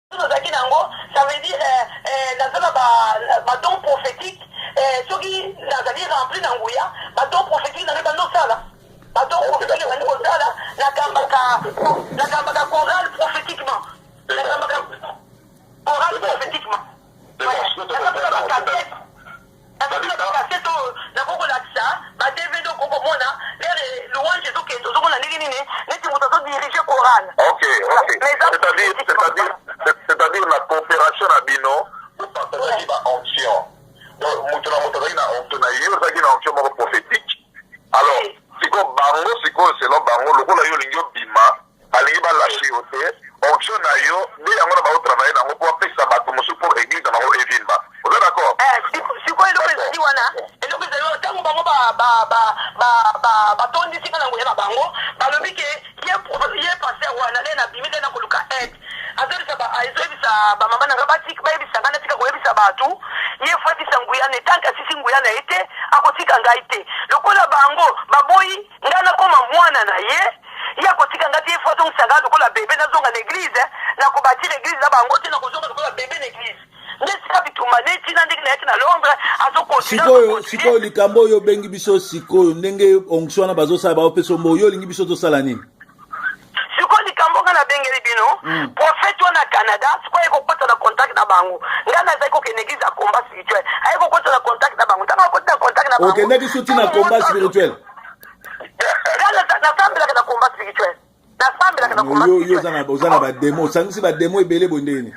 Tozalaki na yango, ça veut dire naza na ba don prophétique. Soki nazali rempli na nguya, ba don prophétique na ngai bandi osala, ba don prophétique ebandi kosala. Nakambaka chorale prophétiquement, nakambaka chorale prophétiquement. Naza mpe na bacassette, naza mpe na bacassette oyo nakoki kolakisa, ba DVD. Okoki komona l'heure louange ezokende, ozomona ndenge nini neti moto azodirige chorale. Ok. C'est-à-dire na coopération na bino, bopartageaki ba onction. Donc moto na moto azalaki na onction na ye, ozalaki na onction moko prophétique. Alors sikoyo bango, sikoyo selon bango, lokola yo olingi obima, balingi balâcher yo te. Onction na yo nde yango na baotravaille nango mpo apesa bato mosusu mpo église na bango evimba. Oza d'accord? Sikoyo eloko ezali wana, eloko ezali wana, ntango bango batondisi nga na nguya na bango, balobi ke ye pasteur wana nde nabimi nde na koluka aide. Azoyebisa bamama na nga bayebisa ngai natika koyebisa bato. Ye faut atisa nguya na etanke, asisi nguya na ye te, akotika ngai te. Lokola bango baboyi ngai nakoma mwana na ye, ye akotika ngai te. Ye faut azongisa ngai lokola bébé, nazonga na église. Nakobâtir église na bango te, nakozonga lokola bébé na église. Nde sika bitumba neti na ndenge nayaki na Londres. Sikoyo, sikoyo likambo oyo obengi biso sikoyo, ndenge onction wana bazosala, baopesa mbo, yo olingi biso tosala nini? Sikoyo likambo ngai nabengeli bino, prophète wana Canada sikoyo aye kokota na contact na bango. Ngai nazali kokende église ya combat spirituel. Aye kokota na contact na bango. Ntango akoti na contact na bango, Okendaki suti na combat spirituel? Ngai nasambelaka na combat spirituel, nasambelaka na combat. Yo oza na badémons, osangisi badémons ebele boye ndenge nini?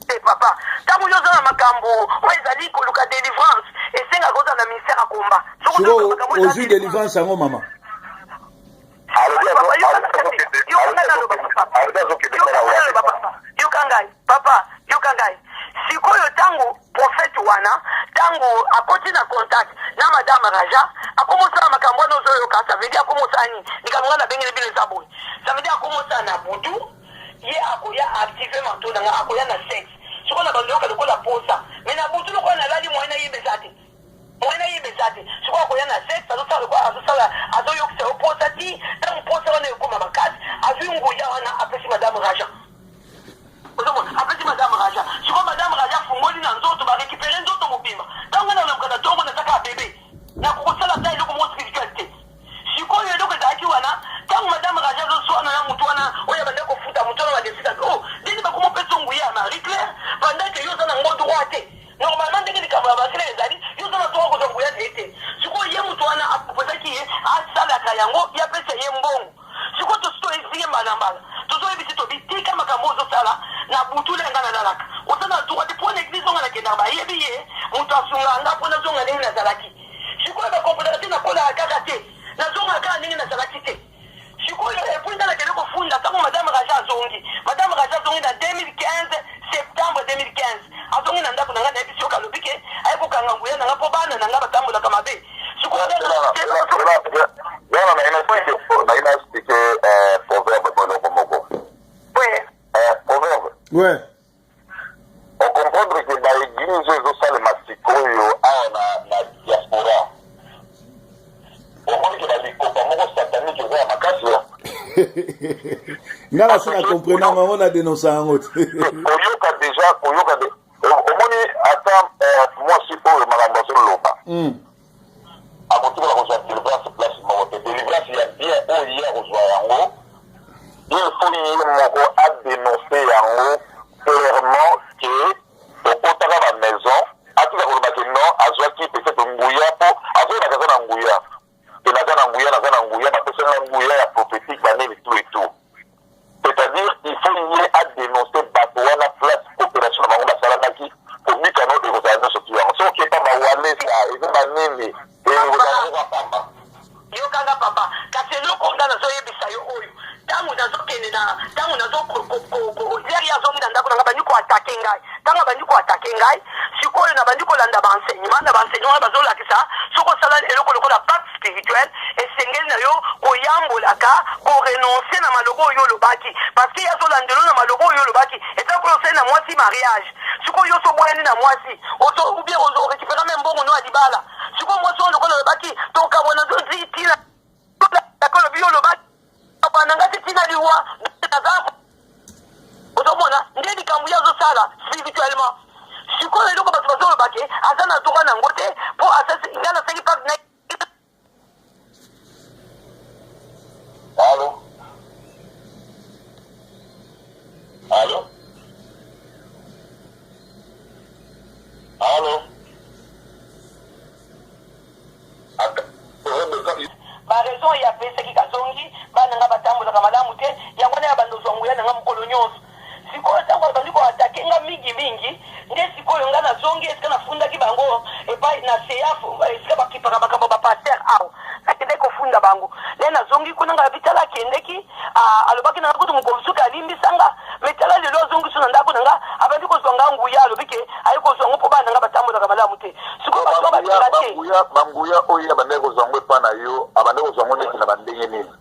Te papa, ntango yo oza na makambo oyo ezali koluka délivrance, esengaka ozala na ministère ya combat. Sikoyo ozwi délivrance yango, mama? Yoka ngai naloba, papa. Yoka ngai, papa, yoka ngai. Sikoyo ntango prophète wana, ntango akoti na contact na madame Raja, akomosala makambo wana ozoyoka. Ça veut dire akomosala nini? Likambo ngai nabengeli bino eza boye: ça veut dire akomosala na butu, ye akoya active manteau na nga, akoya na sexe. Sikoyo na bandoyoka lokola posa, mais na butu lokola nalali, moyen nayeba eza te, moyen nayeba eza te. Sikoyo akoya na sexe, azosala lokola azosala, azoyokisa yo posa ti ntango posa wana ekóma makasi, azwi nguya wana, apesi madame Raja. Ozomona, apesi madame Raja. Sikoyo madame Raja afungoli na nzoto, barécupérer nzoto mobimba. Ntango nalamuka na ntongo, nazaka bébé, nakokosala ata eloko moko spirituel te. Sikoyo eloko ezalaki wana, ntango madame Raja azoswana na motu wana oyo abandaki kofuta motu wana, badesika o ndeni bakomopesa nguya ya Marie Claire pendant ke yo oza na ngo droit te. Normalement, ndenge likambo ya Marie Claire ezali, yo oza na droit kozwa nguya na ye te. Sikoyo ye motu wana aproposaki ye asalaka yango, ye apesa ye mbongo. Sikoyo tosi toyebisi ye mbala mbala, tozoyebisi tobi tika makambo ozosala na butu le nga nalalaka, oza na droit te. Mpo na église onga nakendaka, bayebi ye moto asunga nga mpo nazonga ndenge nazalaki. Sikoyo bakomprenaka te, nakolaka kaka te, nazonga kaka ndenge nazalaki te. Sikoyo et puis nga nakende kofunda. Ntango madame Raja azongi, madame Raja azongi na 2015, septembre 2015, azongi na ndako na ngai. Nayebisi yoka, alobi ke aye kokanga nguya na ngai mpo bana na ngai batambolaka mabe. Sikoyo Wana naina expliquer proverbe mo eloko moko. Proverbe. Ouais. Ocomprendre ke baéglise oyo ezosalema sikoyo awa na diaspora, omoni ke balikopa moko satanique eza ya makasi. Nga nasi na comprendre yango, na dénonce yango te. Koyoka déjà, koyoka de omoni ata mwasi oyo makambo azoloba, akotikala kozwa délivrance place moko te. Délivrance ya bien oyo ye akozwa yango, il faut ye moko adénonce yango clairement ke tokotaka bamaison. Atika koloba ke non, azwaki peut-être nguya, mpo azoyebaka aza na nguya ke naza na nguya, naza na nguya, bapesanga nguya ya prophétique, banini, tout et tout. C'est-à-dire il faut ye adénonce bato wana, place coopération na bango basalamaki. Kobika no ekozala nyonso tu yango. Soki okepa bawalesa, eza banini, ekozala oka pamba. Yokanga papa, kasi eloko nga nazoyebisa yo oyo, ntango nazokende na ntango nazo l'heure azongi na ndako na ngai, bandi koattaquer ngai. Ntango abandi koattaquer ngai, sikoyo nabandi kolanda baenseignement. Na baenseignement bazolakisa, soki osala eloko lokola pacte spirituel, esengeli na yo koyambolaka, korenoncer na maloba oyo olobaki, parce que ye azolandelo na maloba oyo olobaki. Eza koyo osali na mwasi mariage. Sikoyo yo so oboyani na mwasi ou bien orécupéra me mbongo no ya libala. Sikoyo mwasi oyo, lokola olobaki tokabwana, tina olobi, yo olobaki kabwana nga te, tina liwa naza. Ozomona nde. likambo ye azosala spirituellement. Sikoyo eloko bato bazoloba ke aza na droit nango te, mpo nga nasengi pacte na Allo? Allo? Allo? Baraison ye apesaki kazongi, bana nga batambolaka malamu te, yango wana ya bando ozwa nguya na nga mokolo nyonso. Sikoyo ntango abandi koattaquer nga mingimingi, nde sikoyo nga nazongi esika nafundaki bango epai na CEAF, esika bakipaka makambo bapasteur awa. Nakendaki kofunda bango, nde nazongi kuna, ngai bitala akendeki, alobaki na nga kutu mokolo soki alimbisanga. Me tala, lelo azongi so na ndako na nga, abandi kozwa nga nguya, alobi ke aye kozwa yango mpo bana na nga batambolaka malamu te. Sikoyo bato balinga te. Banguya oyo abandaki kozwa yango epa na yo, abandaki kozwa yango neti na bandenge nini?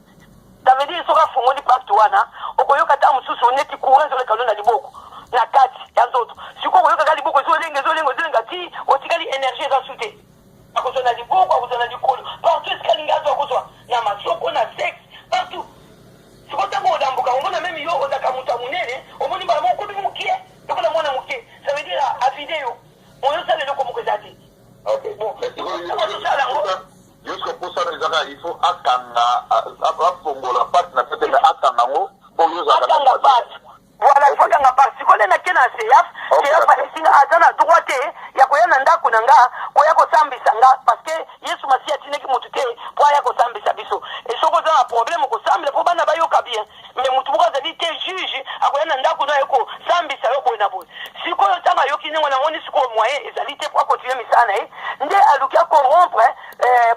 Ça veut dire soki afungoli pacte wana, okoyoka ata mosusu neti courant ezoleka no na liboko, na kati ya nzoto. Sikoyo okoyoka kaka liboko ezolenga, ezolenga, ezolenga ti otikali énergie eza su te. Akozwa na liboko, akozwa na likolo, partout esika alingi azwa, akozwa na masoko, na sexe, partout. Sikoyo ntango olambuka, omona même yo ozalaka moto ya monene, omoni mbala moko okomi mokie lokola mwana moke. Ça veut dire avide yo oyo osala eloko moko eza te. Bon, ntango azosala yango Jusque mposana ezaka, il faut akanga, afongola pacte na pete, mais akanga yango mpo yo ozalaka. Akanga pacte, voilà, il faut akanga pacte. Sikoyo nde nake na CEAF. CEAF ayebisinga aza na droit te ya koya na ndako na nga koya kosambisa nga, parce que Yesu Masiya atindaki motu te mpo aya kosambisa biso. E soki oza na problème, okosambela mpo bana bayoka bien, mais motu moko azali te juge akoya na ndako no aye kosambisa yo boye na boye. Sikoyo ntango ayoki ndenge wana, amoni sikoyo moyen ezali te mpo akontinue misala na ye, nde aluki acorrompre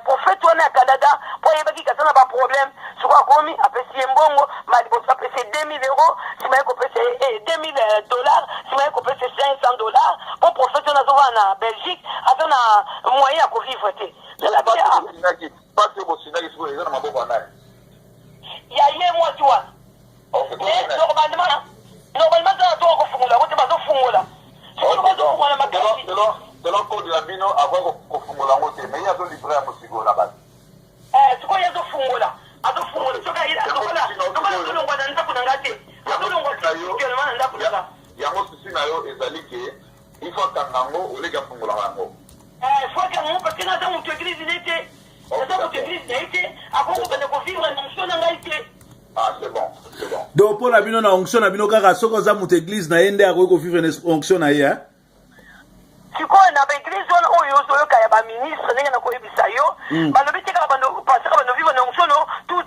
prophète wana ya Canada, mpo ayebaki kaza na baproblème. Sikoyo akomi apesi ye mbongo ma liboso, apesi ye 2000 euros, nsima ye kopesa ye 2000 dollars, nsima ye kopesa ye 500 dollars, mpo prophète wana azovanda na Belgique, aza na moyen ya kovivre te. Pacte bosinaki sikoyo eza na maboko ya nani? Ya ye mwasi wana. Mais normalement aza na droit kofungola yango te, bazofungola sikoyo, bazofungola makasi. Selon code na bino, akoki kofungola yango te, mais ye azolivre yango sikoyo na bato. Sikoyo ye azofungola, azofungola. Soki lokola azolongwa na ndako na nga te, azolongwa spirituellement na ndako na nga. Yango souci na yo ezali ke il faut akanga yango, oleki afungolaka yango. Faut akanga yango, parce que naza moto église ne te, naza moto église na ye te, akoki kobanda kovivre na onction na ngai te. Ah, c'est bon, c'est bon. Donc mpo na bino, na onction na bino, kaka soki oza moto église na ye nde akoki kovivre na onction na ye? Sikoyo na baéglise wana oyo ozoyoka ya baministre, ndenge nakoyebisa yo, balobi te kaka pasaka bando vivre na onction no tout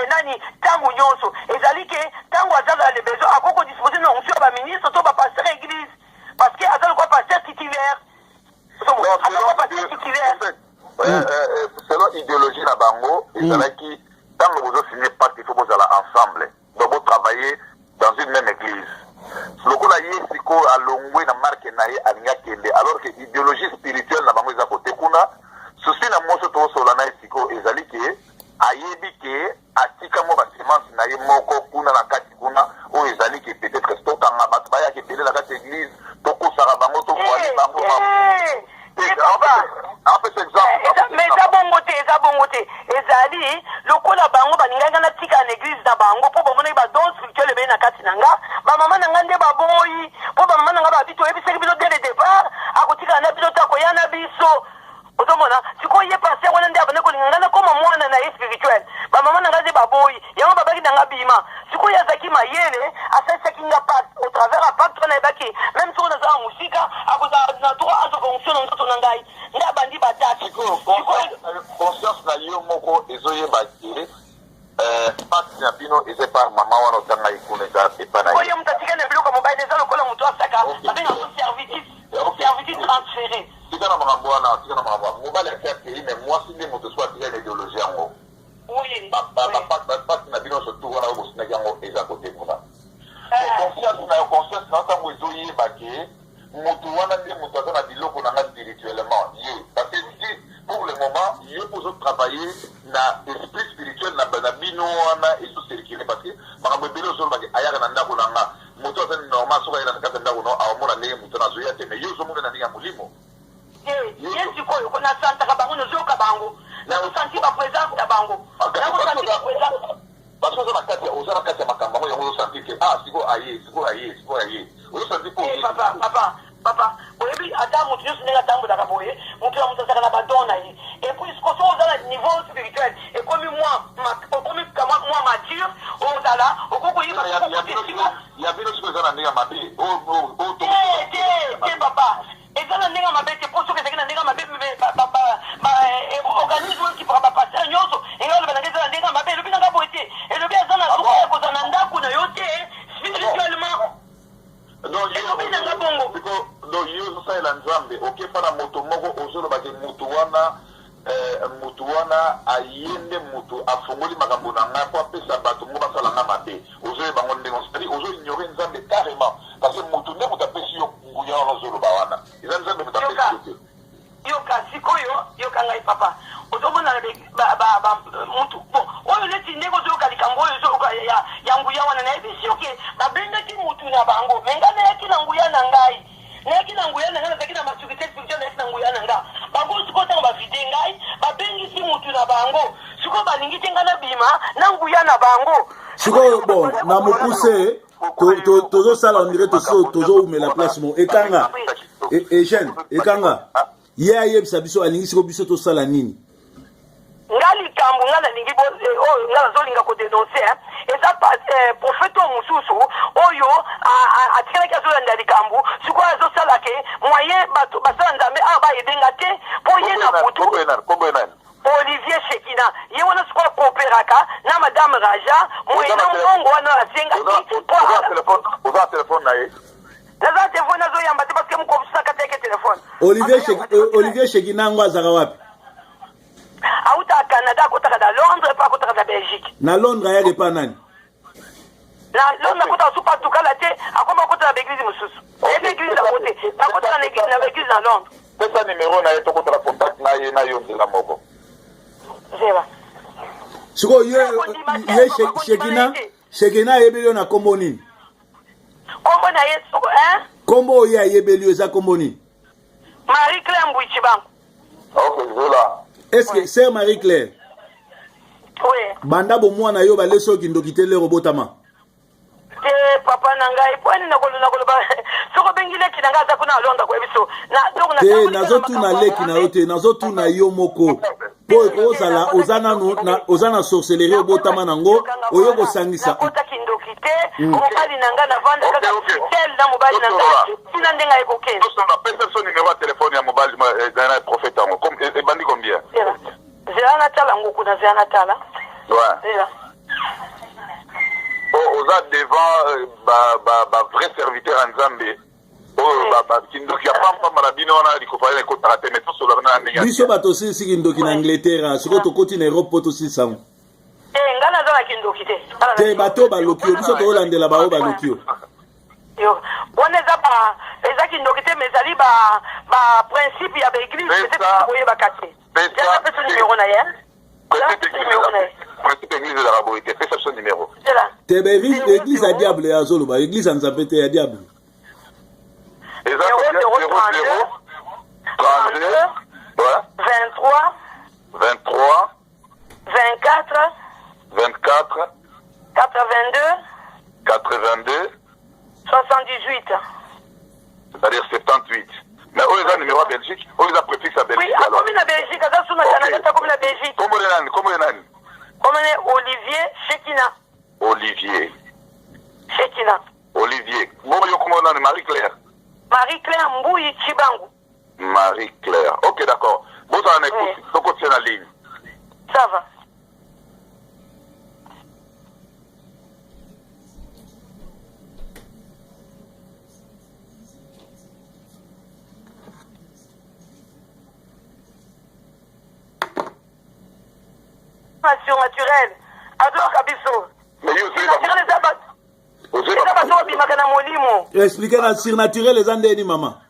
nani ntango nyonso. Ezali ke ntango aza na le besoin, akoki kodispose na onction ya baministre to bapasteur église, parce que aza lokwa pasteur titulaire, aza lokwa pasteur titulaire. Selon idéologie na bango, ezalaki ntango bozosigner pacte, il faut bozala ensemble, donc botravailler dans une même église. Lokola ye sikoyo alongwe na marque na ye, alingi akende, alors que idéologie spirituelle na bango eza kote kuna. Souci na moso tozosola na ye sikoyo ezali ke ayebi ke atika mwa basemence na ye moko kuna na kati kuna, oyo ezali ke peut-être tokanga bato bayaka ebele na kati église, tokosaka bango, tovoile bango. Apesa exemple. Mais eza bongo te, eza bongo te. Ezali lokola bango balingaki nga natika na église na bango, mpo bamonaki badon spirituel ebele na kati na nga. Bamama na nga nde baboyi, mpo bamama na nga babi: "Toyebisaki bino dès le départ, akotikala na biso te, akoya na biso." Ozomona sikoyo, ye pasteur wana nde abandi kolinga ngai nakoma mwana na ye spirituel. Bamama na ngai nde baboyi yango, babaki na nga bima. Sikoyo azalaki mayele, asalisaki nga pacte. Au travers ya pacte wana, ayebaki même soki naza na mosika, akozala na droit azwa fonction na nzoto na ngai, nde abandi batake. Conscience na yo moko ezoyeba ke pacte na bino eza epa mama wana otangai kuna, eza epa na ye. Oyo moto atikali na biloko mobali, eza lokola moto asaka, babenga yango servitude, servitude transféré. Tika na makambo wana, tika na makambo wana. Mobali asi akei, mais mwasi nde moto soki atikali na idéologie yango. Bapacte na bino nyonso tu wana oyo bosinaki yango eza kote kuna. Conscience na yo, conscience na yo ntango ezoyeba ke moto wana nde moto aza na biloko na nga spirituellement, ye, parce que si pour le moment ye mpo ozotravailler na esprit spirituel na bino wana ezocircule, parce que makambo ebele ozolobaki, ayaka na ndako na nga, moto aza normal soki ayela na kati ya ndako no, aomona ndenge moto wana azoya te, mais ye ozomona na ndenge ya molimo. Ye sikoyo nasantaka bango, nazoyoka bango, nazosanti baprésence na bango, nakosanti baprésence. Parce que oza na kati ya makambo yango, yango ozosentir ke ah, sikoyo aye, sikoyo aye, sikoyo aye. Eh, papa papa papa oyebi ata moto nyonso ndenge atambolaka boye moto ya moto azalaka na badon na ye epuis soki oza na niveau spirituel ekomi mwa okomi mwa mature ozala okoki koyeba ya bino sikoyo eza na ndenge ya mabe te te papa Eza na ndenge ya mabe te po soki ezalaki na ndenge ya mabe organisme oyo ekipaka ba pasteur nyonso engai oloba na ngai eza na ndenge ya mabe elobi na ngai boye te elobi aza na droit ya kozala na ndako na yo te spirituellement elobi na ngai bongo. Donc yo ozosalela Nzambe okepa na moto moko ozoloba ke moto wana Eh mutu wana aye nde mutu afongoli makambo na nga po apesa batu ngo basala nga mabe ozo yeba ngo ndenge c'est à dire ozo ignorer nzambe carrement parce que mutu nde mutu apesi yo nguya wana ozo loba wana eza nzambe mutu apesi yo te. Yoka sikoyo yoka ngai papa ozomona ba, ba, ba, mutu bon oyo neti ndenge ozoyoka likambo oyo ozoyoka ya, ya nguya wana nayebisi yo ke babengaki mutu na bango me ngai nayaki na nguya na ngai Nayaki na nguya na ngai, nazalaki na maturite spirituelle, nayaki na nguya na nga. Bango sikoyo ntango ba vide ngai, babengisi mutu na bango. Sikoyo balingi te ngai nabima na nguya na bango. Sikoyo bon, na mokuse tozosala on dirait tozowumela place moko. Ekanga e, Eugène, ekanga ye ayebisa biso alingi sikoyo biso tosala nini? Nga likambu nga nalingi bo eh, oyo nga nazolinga ko denoncer hein, eza eh, prophète oyo mosusu oyo atikalaki azolanda likambu sikoyo azosala ke moyen bato basala nzambe awa baede nga te mpo ye na butu Olivier Shekina ye wana sikoyo akooperaka na madame Raja moyen na mbongo wana asengaki mpo oza telefone na ye naza telefone azoyamba te parce que mokolo mosusu akati yake telefone Olivier Shekina yango azalaka wapi Awutaka Canada akotaka na Londres pe akotaka na Belgique. Na Londres ayaka epa nani? Na Londres akotaka su patukala te, akoma akota na ba eglise mosusu. Nayebi eglise yango te, akotaka na eglise na ba eglise na Londres. Pesa numero na ye tokotala contact na ye na yo nzela moko. Zela. Sikoyo ye ye Shekina Shekina ayebeli yo na kombo nini? Kombo na ye soko hein? Kombo oyo ayebeli yo eza kombo nini? Marie Claire Mbuyi Tshibangu. Ok, Zola. Est-ce que sœur Marie Claire? Oui. Banda bomwana yo balesi yo kindoki te lero botama. Te papa na ngai po nini nakoloba koloba soki obengi leki na ngai aza kuna alonda koyebi so te nazotuna leki na yo te nazotuna yo moko mpo ekozala oza nanu oza na sorcellerie obotama nango oyo kosangisa nakota kindoki te hmm. mobali na ngai navanda kaka tel na mobali na ngai tina ndenge aye kokende pesa biso numero ya telefone ya mobali eh, na prophète yango eh, ebandi combien zela natala ngo kuna zela natala zela oza devant euh, ba, ba, ba vrai serviteur ya nzambe oyo kindoki ya pampamba na bino wana likopa wana ekotaka te mais tosolaka na ndenge biso bato osilisi kindoki na angleterre sikoyo tokoti na europe mpo tosilisa yango eh, ngai naza na kindoki te te bato baloki yo biso tokolandela baoyo baloki yo wana eza ba eza kindoki te mais ezali ba ba principe ya ba église peut-être koyebaka te pesa numero na ye Principe église ezalaka boye te pesa biso numero te ba église ya diable azoloba église ya nzambe te ya diable eza 00 32 23 23 24 24 82 82 78 c'est-à-dire 78 mais oyo eza numéro ya belgique oyo eza préfixe ya belgique oui akomi na belgique aza su na canada te akomi na belgique kombo ne nani kombo ne nani kombo ne olivier shekina olivier shekina olivier bongo yo kombo nani marie claire marie claire mbuyi chibangu marie claire ok d'accord bozala na écoute tokotia na ligne ça va Surnaturel azoyoka biso. Surnaturel eza bato eza bato babimaka na molimo. Explique na surnaturel eza ndeni mama.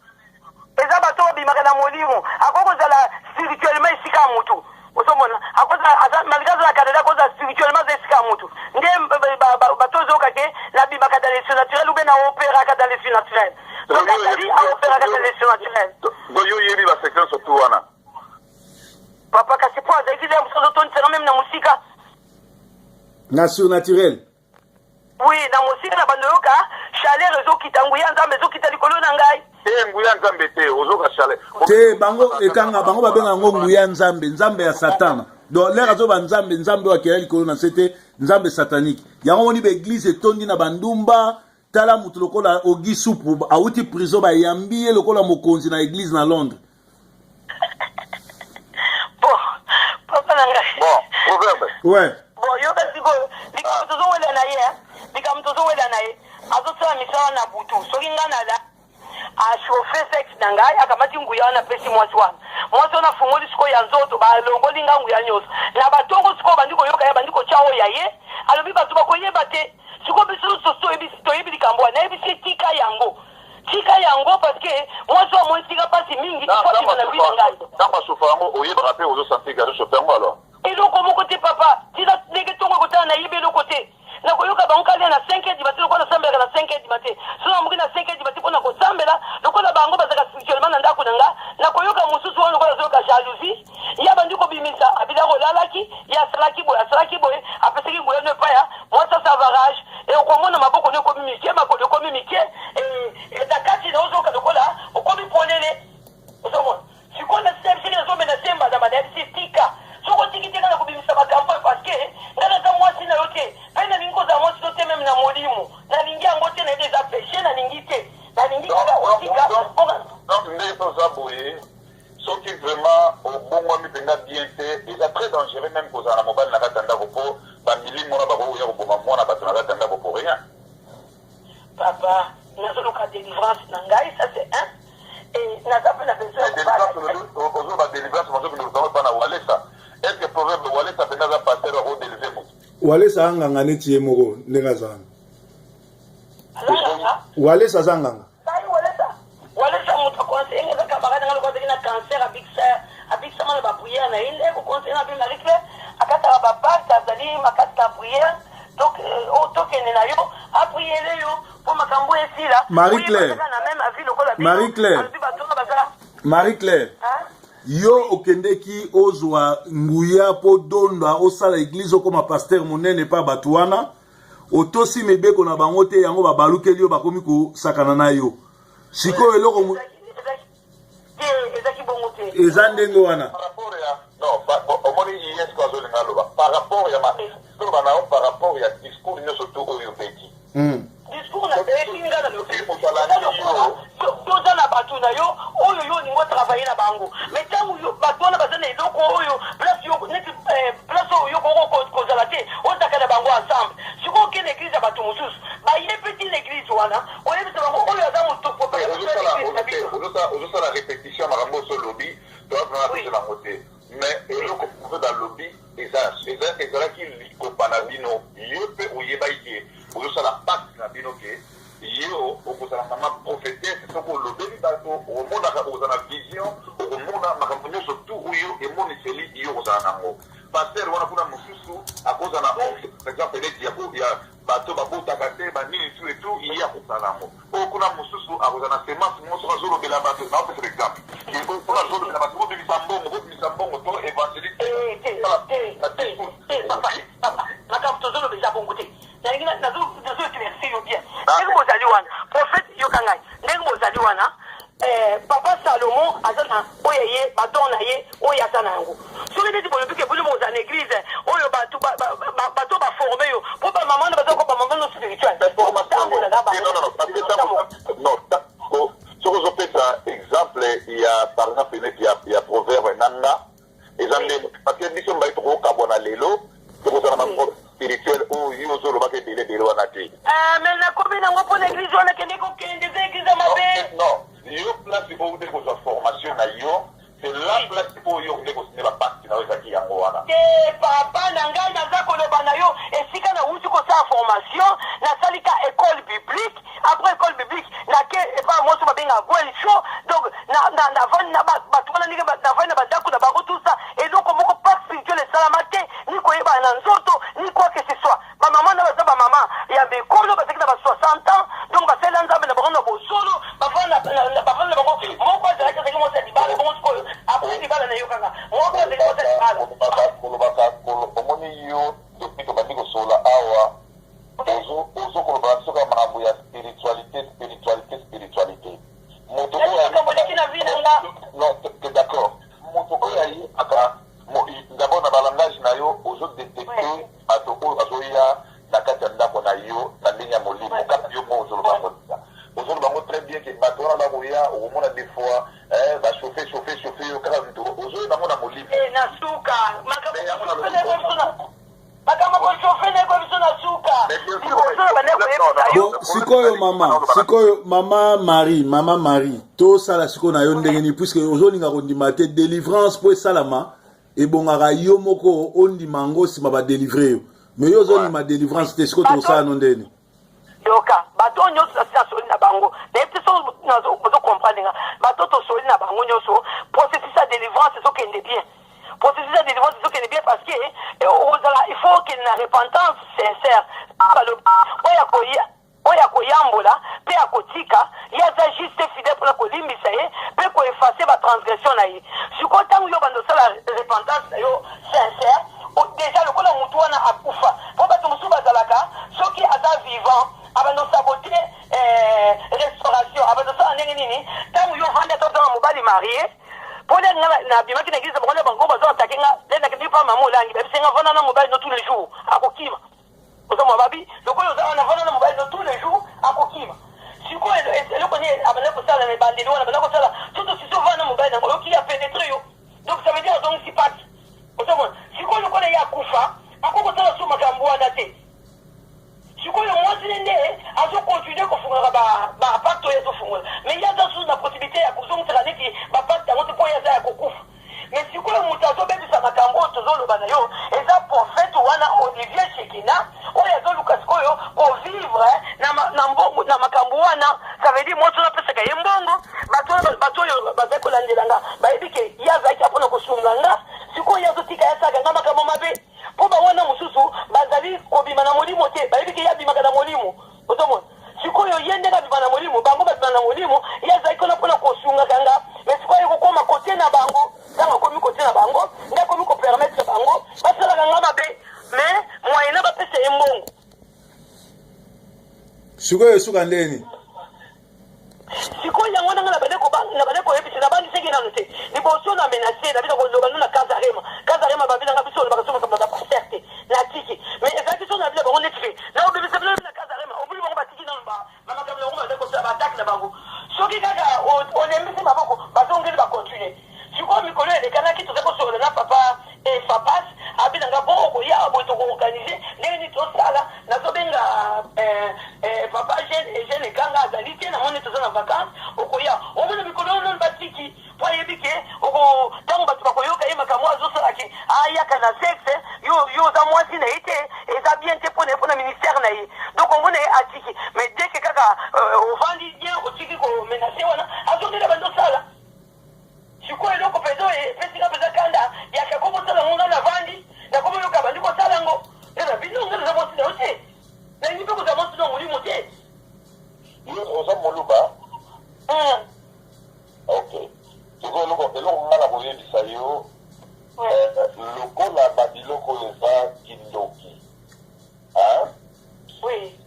Eza bato babimaka na molimo. Akoki kozala spirituellement esika ya motu. Ozomona akoza aza malgré aza na Canada akoza spirituellement aza esika ya motu. Nde bato ozoyoka ke nabimaka dans le surnaturel ou bien na operaka dans le surnaturel. Donc azali aoperaka dans le surnaturel. Donc yo oyebi ba secret surtout wana. Papa kasi po azalaki nde mosusu azotondisaka meme na mosika. Na surnaturel. Oui, na mosika na bando yoka chaleur ezokita, nguya Nzambe ezokita likolo na ngai. Te, nguya Nzambe te, ozoka chaleur. Te, bango ekanga bango babenga yango nguya Nzambe, Nzambe ya Satana. Donc lere azoba Nzambe, Nzambe oyo akela likolo na se te, Nzambe satanique. Yango moni ba église etondi na bandumba. Tala moto lokola Ogi Supu awuti prison, bayambi ye lokola mokonzi na église na Londres. Bon, papa na ngai. Bon, proverbe. Ouais. Bon, yoka sikoyo likambo tozowela na ye, likambo tozowela na ye, azosala misala na butu. Soki ngai nala achauffe sexe na ngai, akamati nguya wana, apesi mwasi wana. Mwasi wana afungoli sikoyo ya nzoto, balongoli nga nguya nyonso na batongo. Sikoyo bandi koyoka ye, bandi kotya oyo ya ye alobi, bato bakoyeba te. Sikoyo biso nyonso toyebi likambo wana. Nayebisi, tika yango, tika yango, parce que mwasi oyo amoni tika mpasi mingi, ifo na vi na ngai. Ntango achauffe yango, oyebaka mpe ozosentir ke azochauffe yango alors? Eloko moko te, papa. Tina ndenge ntongo ekotala, nayebi eloko te. Nakoyoka bango kalia na 5 heures du matin, lokola nasambelaka na 5 heures du matin. So namoki na 5 heures du matin mpona kosambela, lokola bango bazalaka spirituellement na ndako na nga, nakoyoka mosusu wana lokola azoyoka jalousie ye, abandi kobimisa abila kolalaki ye, asalaki boye, asalaki boye, apesaki nguya no epai ya mwasi, asa varage e okomona maboko no ekomi mike, makolo ekomi mike, na kati na ozoyoka lokola okomi polele. Ozomona sikoyo nasebisiki, nazomena sembazamba. Nayebisi, tika. Soki otiki te, nga na kobimisa makambo oyo, parce que nga naza mwasi na yo te, mpe nalingi kozala mwasi no te. Même na molimo nalingi yango te, nayebi eza péché, nalingi te, nalingi kaka otika. Donc ndenge toza boye, soki vraiment obongwami mpenza bien te, eza très dangereux même kozala na mobali na kati ya ndako, mpo bamilimo wana bakoya koboma mwana bato na kati ya ndako pour rien. Papa, nazoluka délivrance na ngai, ça c'est un, et naza mpe na besoin. Ozoba délivrance, bazokende kozanga mpa na Walesa. Est ce que proverbe Walesa mpenza aza pasteur akodélivre moto? Walesa anganga neti ye moko ndenge aza wana. Walesa aza nganga. Walesa moto aconseille nga, eza camarade nga. Lokola azalaki na cancer, abikisa, abikisama na baprière na ye. Nde koconseille nga mpe Marie Claire akataka bapacte, azali makasi na prière. Tokende na yo, apriele yo mpo makambo esila. Marie Claire, Marie Claire, Marie Claire, yo okendeki ozwa nguya mpo donda osala église, okoma pasteur monene mpa bato wana. Otosi mibeko na bango te, yango babalukeli yo, bakomi kosakana na yo. Sikoyo eloko eza ndenge wana. Omoni, yesko azolinga aloba par rapport ya toloba na yo, par rapport ya discours nyonso to oyo obeti. Discours na nga na toza na bato na yo oyo yo olingi otravaille na bango, mais ntango bato wana baza na eloko oyo, place yo neti place oyo yo koko kozala te, ozalaka na bango ensemble. Sikoyo okende église ya bato mosusu, baye mpe ntina église wana, oyebisa bango oyo aza moto. Ozosala répétition makambo oso olobi, toazana biso nango te. Mais eloko mpe balobi ezalaki likopa na bino. Yo mpe oyebaki ke ozosala pacte na bino ke yo okozala mama prophétesse. Soki olobeli bato, okomonaka, okozala na vision, okomona makambo nyonso tu oyo emoniseli yo, okozala nango. Pasteur wana kuna mosusu akozala na, par exemple, neti ya bato babotaka te, banini tu etu, ye akozala nango. Oyo kuna mosusu akozala na semence moko, soki azolobela bato, naopesa exemple, soki azolobela bato: "Bobimisa mbongo, bobimisa mbongo", to évangéliste. Makambo tozoloba eza bongo te. Nalingi nazo éclaircir yo bien. Ndenge bozali wana, prophète, yoka ngai. Ndenge bozali wana, papa Salomon aza na oyo ye badon na ye oyo aza na yango. Soki neti bolobi ke bino bozala na église oyo bato bato baforme yo mpo bamama na baza ko bamama no spirituel. Soki ozopesa exemple ya, par exemple, neti ya proverbe na nga, eza nde parce que biso mibali tokokabwana lelo, tokozala na problème spirituel oyo yo ozolobaka ebele ebele wana te. Mais nakomi nango mpo na église wana kende kokende, eza église ya mabe. Non, yo place oyo nde kozwa formation na yo, c'est la place oyo nde kosigner bapacte na yo, ezalaki yango wana. Te, papa na ngai, naza koloba na yo, esika nauti kosala formation, nasali ka école biblique. Après école biblique, nake epai mwasi babengaka Gwel Show. Donc navandi na bato wana, ndenge navandi na bandako na bango, tout ça, eloko moko pacte spirituel esalama te, ni koyebana na nzoto, ni quoi que ce soit. Bamama na baza bamama ya mikolo, bazalaki na ba 60 ans, donc basalela Nzambe na bango na bosolo. Bavanda na bango, moko azalaki mwasi ya libala. Bongo sikoyo après libala na yo kaka moko azalaki mwasi ya libala. Kolobaka, omoni yo, depuis tobandi kosola awa. très bien ke bato wana bakoya, okomona des fois bachauffe chauffe chauffe yo kaka moto ozoyeba yango na molimo. Na suka makambo kochauffe ndeko biso na suka liboso na bande koyebisa yo. Bon, sikoyo mama, sikoyo mama Marie, mama Marie, tosala sikoyo na yo ndenge nini? Puisque ozolinga kondima te délivrance mpo esalama, ebongaka yo moko ondima yango, nsima badélivre yo. Mais yo ozondima délivrance te, sikoyo tokosala no ndeni? Yoka, bato oyo nyonso nasi nasoli na bango, nayebi te so ozocomprendre nga. Bato tosoli na bango nyonso, processus ya délivrance ezokende bien, processus ya délivrance ezokende bien, parce que ozala, il faut okende na repentance sincère. Balobi oyo akoya, oyo akoyambola mpe akotika, ye aza juste, fidèle mpona kolimbisa ye mpe koeffacer batransgression na ye. Sikoyo ntango yo banda osala repentance na yo sincère, déjà lokola motu wana akufa, mpo bato mosusu bazalaka, soki aza vivant, abanda osabote restauration, abanda osala ndenge nini. Ntango yo ovandi, ata ozanga mobali marie, mpo nde nga nabimaki na église, bango nde bango bazo attaquer nga. Nde nakendeki mpa mama Olangi, bayebisi nga: "Vanda na mobali no tous les jours, akokima." Ozomona, babi lokola oza wana, vanda na mobali no tous les jours, akokima. Sikoyo eloko nini abanda kosala na ebandeli wana? Abanda kosala surtout sisi ovanda na mobali nango, oyoki ya pénétre yo, donc ça veut dire azongisi pasi. Ozomona, sikoyo lokola ye akufa, akoki kosala so makambo wana te. Sikoyo mwasi ne nde azocontinue kofungaka bapacte oyo azofungola, mais ye aza susu na possibilité ya kozongisaka neti bapacte yango te, mpo ye aza ya kokufa. Mais sikoyo moto azobebisa makambo oyo tozoloba na yo eza prophète wana Olivier Shekina, oyo azoluka sikoyo kovivre na mbongo na makambo wana. Ça veut dire mwasi oyo apesaka ye mbongo. Bato oyo bazali kolandela nga bayebi ke ye azalaki mpona kosunga nga. Sikoyo ye azotika ye asalaka nga makambo mabe, mpo bawana mosusu bazali kobima na molimo te, bayebi ke ye abimaka na molimo. Ozomona, sikoyo ye ndenge abima na molimo, bango babima na molimo, ye azalaki kuna mpona kosungaka nga. Mais sikoyo ekokóma kote na bango, ntango akomi kote na bango, nde akomi kopermettre bango basalaka nga mabe, mais moyena bapesa ye mbongo. Sikoyo esuka ndeni? Sikoyo yango ndenge na bande koyebisa, nabandisaki nanu te. Liboso na menace na bino koloba no na Casarema, Casarema babinanga biso olobaka so makambo ya bapasteur te, natiki. Mais ezalaki so na bino bango neti ke na obebisa bino na Casarema, obuli bango batiki nanu bamakambo yango, bazali kosala baattaque na bango. Soki kaka olembisi maboko, bazongeli, bacontinue. Sikoyo mikolo elekanaki, toza kosolola na papa Fapas, abinanga bo okoya boye, tokoorganiser ndenge nini tosala. Nazobenga papa Jeune Ekanga, azali te, namoni toza na vacance. Okoya, omona mikolo oyo nano batiki, mpo ayebi ke ntango bato bakoyoka ye makambo azosala ke ayaka na sexe, yo oza mwasi na ye te, eza bien te mpona ye, mpona ministère na ye. Donc omona ye atiki. Mais dès que kaka ovandi bien, otiki komenacer wana, azongela bando osala. Sikoyo eloko mpenza oyo epesinga mpenza kanda yaka komosala ngo, nga navandi, nakomoyoka bandi kosala yango, nde na bino nga naza mwasi na yo te, nalingi mpe kozala mwasi na molimo te. Oza Moluba? Ok, sikoyo eloko nga na koyebisa yo, lokola babiloko oyo eza kindoki,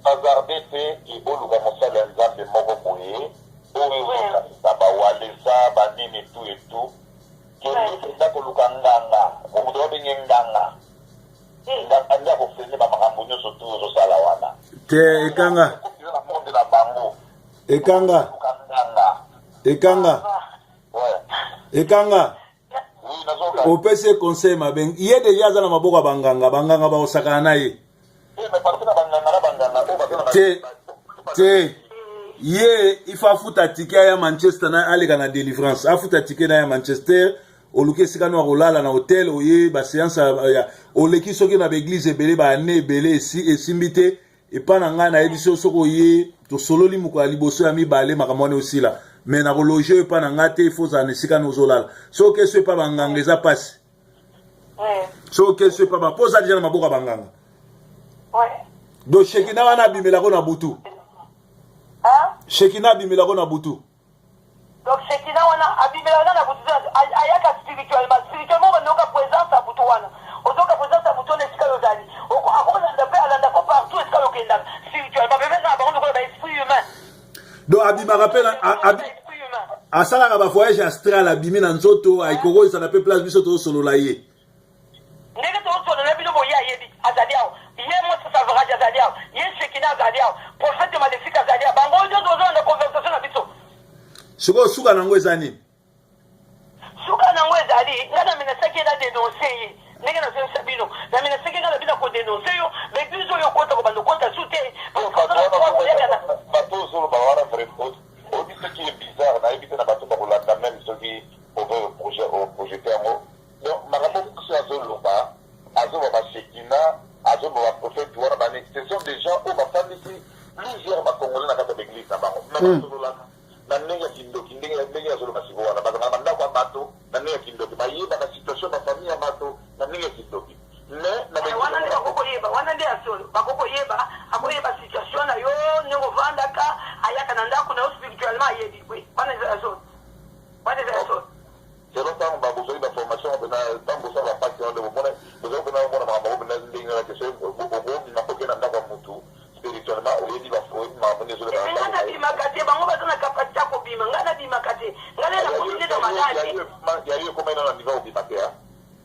hasarde te ke oluka mosali ya Nzambe moko boye oyo ozokanisa bawalesa banini tu etu. Kende mpenza koluka nganga, moto babenge nganga, nganga nde akofrene bamakambo nyonso tu ozosala wana. Te, Ekanga. Eza na monde na bango. Ekanga. Luka nganga. Ekanga. Ekanga. Oui, nazoka. Opesi ye conseil mabe. Ye déjà aza na maboko ya banganga, banganga bakosakana na ye. Mais parce que na banganga, na banganga oyo baza na Te te, ye il faut afuta ticket ya Manchester na aleka na délivrance, afuta ticket na ya Manchester, oluki esika no akolala na hotel, oye baséance ya oleki soki na baéglise ebele, baane ebele esimbi te. Epa na ngai, nayebi so soki oye, tosololi mokolo ya liboso, ya mibale, makambo wana osila. Mais na kologe oyo epa na ngai te, il faut ozala na esika na ozolala. Soki okeso epa banganga, eza mpasi. Soki okeso epa ba, mpo oza déjà na maboko ya banganga. Donc Shekina wana abimelako na butu, Shekina abimelako na butu. Donc Shekina wana abimelaka na butu, ayaka spirituellement. Spirituellement bandoka présence ya butu wana, ozoka présence ya butu wana esika yo ozali, akolanda mpe alandako partout esika yo okendaka spirituellement. Bebengaka bango lokola baesprit humain. Donc abimaka mpe, asalaka bavoyage astral, abimi na nzoto, ayikoko ezala mpe place biso tozosolola ye. Ndenge tozosolola bino boye, ayebi azali awa, ye Mosa Savrage azali awa, ye Shekina azali awa, prophète maléfique azali awa, bango nyonso bazolanda conversation na biso. Sikoyo suka nango eza nini? Suka nango ezali ngai na menasaki ye na denonce ye ndenge nazoyebisa bino na menasaki ngai na bino kodenonce yo baeglise oyo okota kobanda okota su te. Bato ozoloba wana vraiment oyebi soki ye bizarre, nayebi te na bato bakolanda meme soki oprojeter yango. Donc makambo mosusu azoloba, azoba bashekina, azoba baprophète wana bani, ce sont des gens oyo bafandisi plusieurs bacongolais na kati ya baeglise na bango, mais basololaka na ndenge ya kindoki. Ndenge azoloba sikoyo wana, bazalaka na bandako ya bato na ndenge ya kindoki, bayebaka situation ya bafamille ya bato na ndenge ya kindoki, mais na wana nde bakokoyeba, wana nde ya solo bakokoyeba. Akoyeba situation na yo ndenge ovandaka, ayaka na ndako na yo spirituellement, ayebi. Oui, wana eza ya solo, wana eza ya solo. Selon ntango bozali baformation mpena, ntango bosala bapasi wana nde bomona, bozali mpena omona makambo yango mpena ndenge wana ke soki okobima mpo okende na ndako ya mutu spirituellement, oyebi makambo nde ezoleka. Nga nabimaka te, bango baza na capacité ya kobima, ngai nabimaka te. Ngai nde nakomi nde na maladi. Yayo ekomai nano na niveau obima te?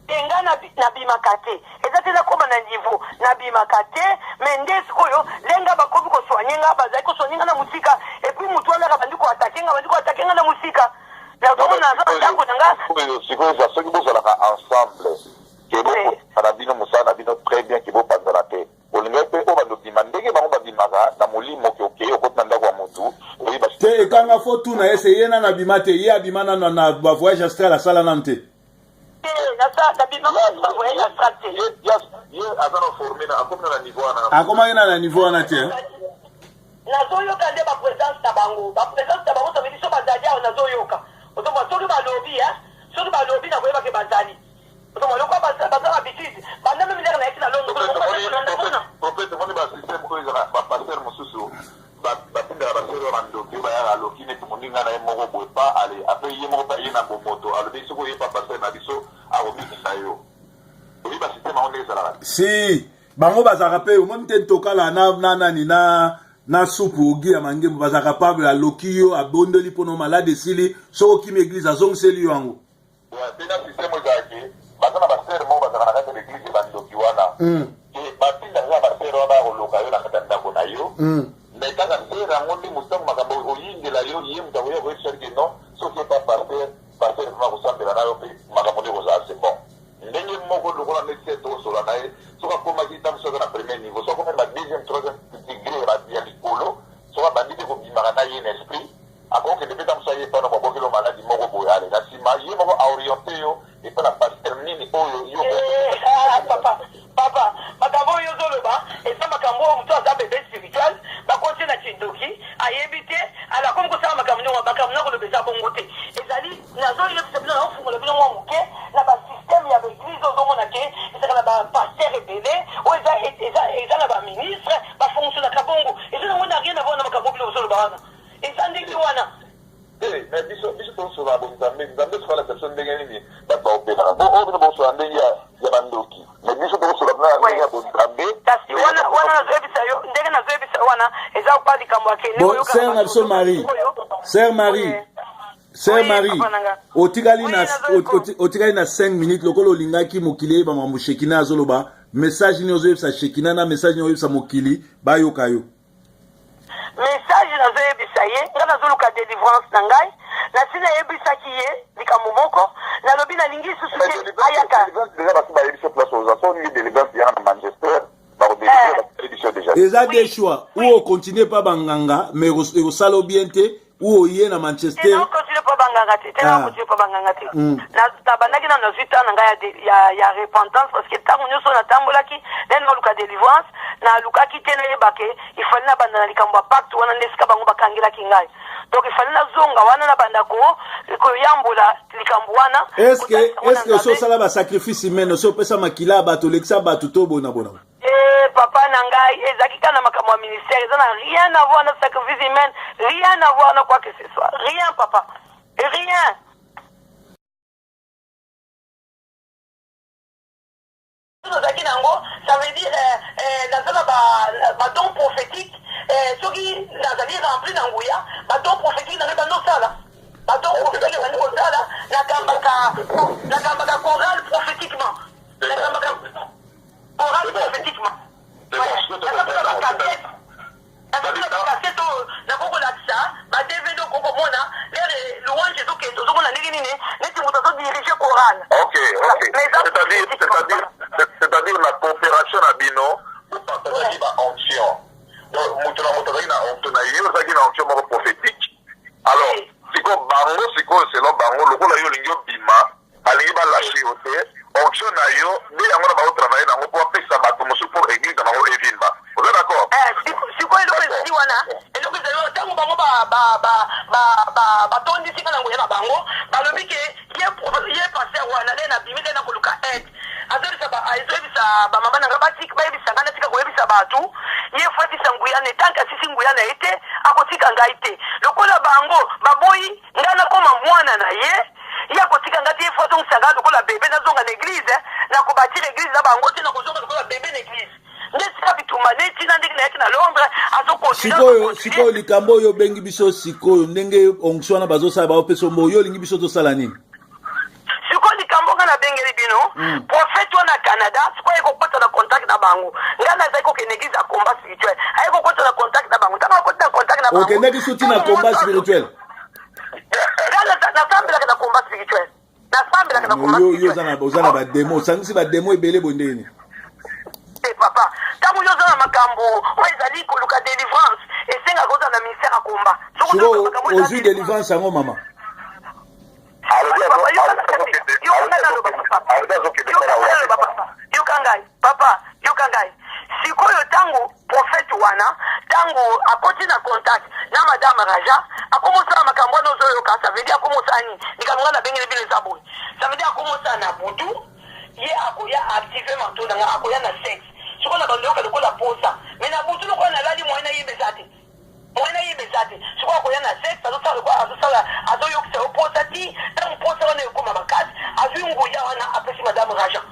Te, ngai nabimaka te. Eza te nakóma na niveau nabimaka te, mais nde sikoyo ndenge bakomi kosoigner nga, bazali kosoigner nga na mosika, et puis motu wana bandi koattaquer nga, bandi koattaquer nga na mosika, nazomona naza na ndako na nga. Sikoyo eza soki bozalaka ensemble ke bokosala na bino mosala na bino très bien, ke bopanzana te, olingai mpe oyo bandobima ndenge bango babimaka na molimo, ke okei okoti na ndako ya motu, oyeba. Te, ekanga fo tuna ese ye nano abima te. Ye abima nano na bavoyage astral, asala nano te. Te, nabimaka bavoyage astral te. Ye aza na formé na akomi na niveau wana. Akomaki na niveau wana te. Nazoyoka nde baprésence na bango, baprésence na bango. Ça veut dire so bazali awa, nazoyoka. Ozomona soki balobi, soki balobi nakoyebake bazali. Ozomona lokwa baza na habitude banda meme ndenge nayaki na Londres. Prophète, omoni basystème oyo ezaka, bapasteur mosusu batindaka basere oyo bandoki oyo bayaka, aloki neti moninga na ye moko boye pa ale, apres ye moko mpe aye na bomoto, alobi soki oyepa pasteur na biso akobikisa yo. Oyebi basystème yango ndenge ezalaka. Si bango bazalaka mpe, omoni te, ntokala na nani na supu ogi ya mangembo, bazalaka pable, aloki yo, abondeli mpono malade esili, soki okimi église azongiseli yo yango. Mpe na système oyo ezalaki, baza na basere moko bazalaka na kati ya l'église, bandoki wana batindaka kaka basere wana baya koloka yo na kati ya ndako na yo. Mais kaka sere yango nde motango makambo oyingela yo, ye moto akoya koyebisa ke non, soki epa pasteur, pasteur vraiment kosambela na yo mpe makambo nde kozala. C'est bon, ndenge moko lokola nde se tokosola na ye, soki akomaki ntango soki aza na premier niveau, soki akomaki ba deuxième, troisième degré ya likolo, soki abandi mpe kobimaka na ye na esprit, akokende mpe ntango so aye mpano babokeli maladi moko boye, ale na nsima ye moko aorienter yo epa na pasteur nini oyo yo. Papa, papa, makambo oyo ozoloba eza makambo oyo moto aza bébé spirituel, bakoti na kindoki, ayebi te, ala akomi kosala makambo ndenge makambo nakoloba eza bongo te. Ezali nazoyebisa bino, naofungola bino mwa moke na basystème ya baeglise. Ozomona ke ezalaka na bapasteur ebele oyo eza na baministre, bafonctionnaka bongo. Eza nango na rien avoir na makambo bino ozoloba wana, eza ndenge wana. Mais biso tosola bonzambe, Nzambe soki alakisa biso ndenge nini bato baopelaka bo oyo, bino bosola ndenge ya bandoki, mais biso tokosola na ndenge ya bonzambe. Kasi wana nazoyebisa yo, ndenge nazoyebisa wana eza kwa likambo akende. Bon, sœur na biso Marie, sœur Marie, sœur Marie, otikali na otikali na 5 minutes. Lokola olingaki mokili eyeba makambo Shekina azoloba, message nini ozoyebisa Shekina na message nini ozoyebisa mokili bayoka yo? Message nazoyebisa ye, ngai nazoluka délivrance na ngai. Nasi nayebisaki ye likambo moko, nalobi nalingi lisusu te ayaka. Déjà basi bayebi so place oza, so olingi délivrance, yaka na Manchester, bakodélivre, bayebi so déjà. Eza deux choix: ou ocontinue pa banganga, mais ekosala bien te, ou oye na Manchester. Nacontinue mpo banganga te, te, nacontinue mpo banganga te. Nabandaki nano, nazwi temps na ngai ya repentance, parce que ntango nyonso natambolaki nde naluka délivrance, nalukaki te, nayeba ke ifali nabanda na likambo ya pacte wana nde esika bango bakangelaki ngai. Donc ifali nazonga wana, nabanda koyambola likambo wana. Est-ce osi osala basacrifice humaine, osi opesa makila ya bato, olekisa bato to bonabona? Eh, papa na ngai, ezalaki kaka na makambo ya ministère, eza na rien à voir na sacrifice humaine, rien à voir na quoi que ce soit, rien papa, rien. Tozalaki nango, ça veut dire naza na badon prophétique. Soki nazali rempli na nguya, badon prophétique na ngai bandosala, badon prophétique ebandi kosala. Nakambaka chorale prophétiquement, nakambaka chorale prophétiquement. Naza bacassette, naza bacassette oyo nakokolakisa, baDVD okokomona lere. Oral. Ok. C'est-à-dire, la coopération na bino, bopartageaki ba onction. Donc, moto na moto azalaki na onction na ye, ozalaki na onction moko prophétique. Alors, sikoyo bango, sikoyo selon bango, lokola yo olingi obima, balingi balâcher yo te, onction na yo nde yango na bango travaille nango mpo bapesa bato mosusu mpo église na bango evimba. Oza d'accord? Sikoyo eloko ezali wana, eloko ezali wana, ntango bango batondisi nga na nguya na bango, balobi ke ye pasteur wana nde nabimi nde nakoluka aide. Azoyebisa bamama na nga bayebisa ngai natika koyebisa bato, ye faut asisa nguya na etanke, asisi nguya na ye te, akotika ngai te. Lokola bango baboyi ngai nakoma mwana na ye, ye akotika ngai te, ye faut azongisa ngai lokola bebe, nazonga na église, nakobâtir église na bango te, nakozonga lokola bebe na église. Nde sika bitumba neti na ndenge nayaki na Londres, azokontinuer. Sikoyo likambo oyo obengi biso sikoyo, ndenge onction wana bazosala, baopesa mbo, yo olingi biso tosala nini? Sikoyo likambo nga nabengeli bino, prophète wana Canada sikoyo aye kokota na contact na bango. Ngai nazali kokende église ya combat spirituel, aye kokota na contact na bango. Ntango akoti na contact na bango, Okendaki suti na combat spirituel? Ngai nasambelaka na combat spirituel, nasambelaka na combat. Yo oza na badémons, osangisi badémons ebele boye ndenge nini? Te papa, ntango yo oza na makambo oyo ezali koluka délivrance, esengaka ozala na ministère ya combat. Sikoyo ozwi délivrance yango, mama? Yoka ngai papa, yoka ngai. Sikoyo ntango prophète wana, ntango akoti na contact na madame Raja, akomosala makambo wana ozoyoka. Ça veut dire akomosala nini? Likambo ngai nabengeli bino eza boye: ça veut dire akomosala na butu, ye akoya active manteau na nga, akoya na sexe. Sikoyo na bandoyoka lokola posa, mais na butu lokola nalali, moyen nayeba eza te, moyen nayeba eza te. Sikoyo akoya na sexe, azosala lokola azosala, azoyokisa yo posa ti ntango posa wana ekoma makasi, azwi nguya wana, apesi madame Raja.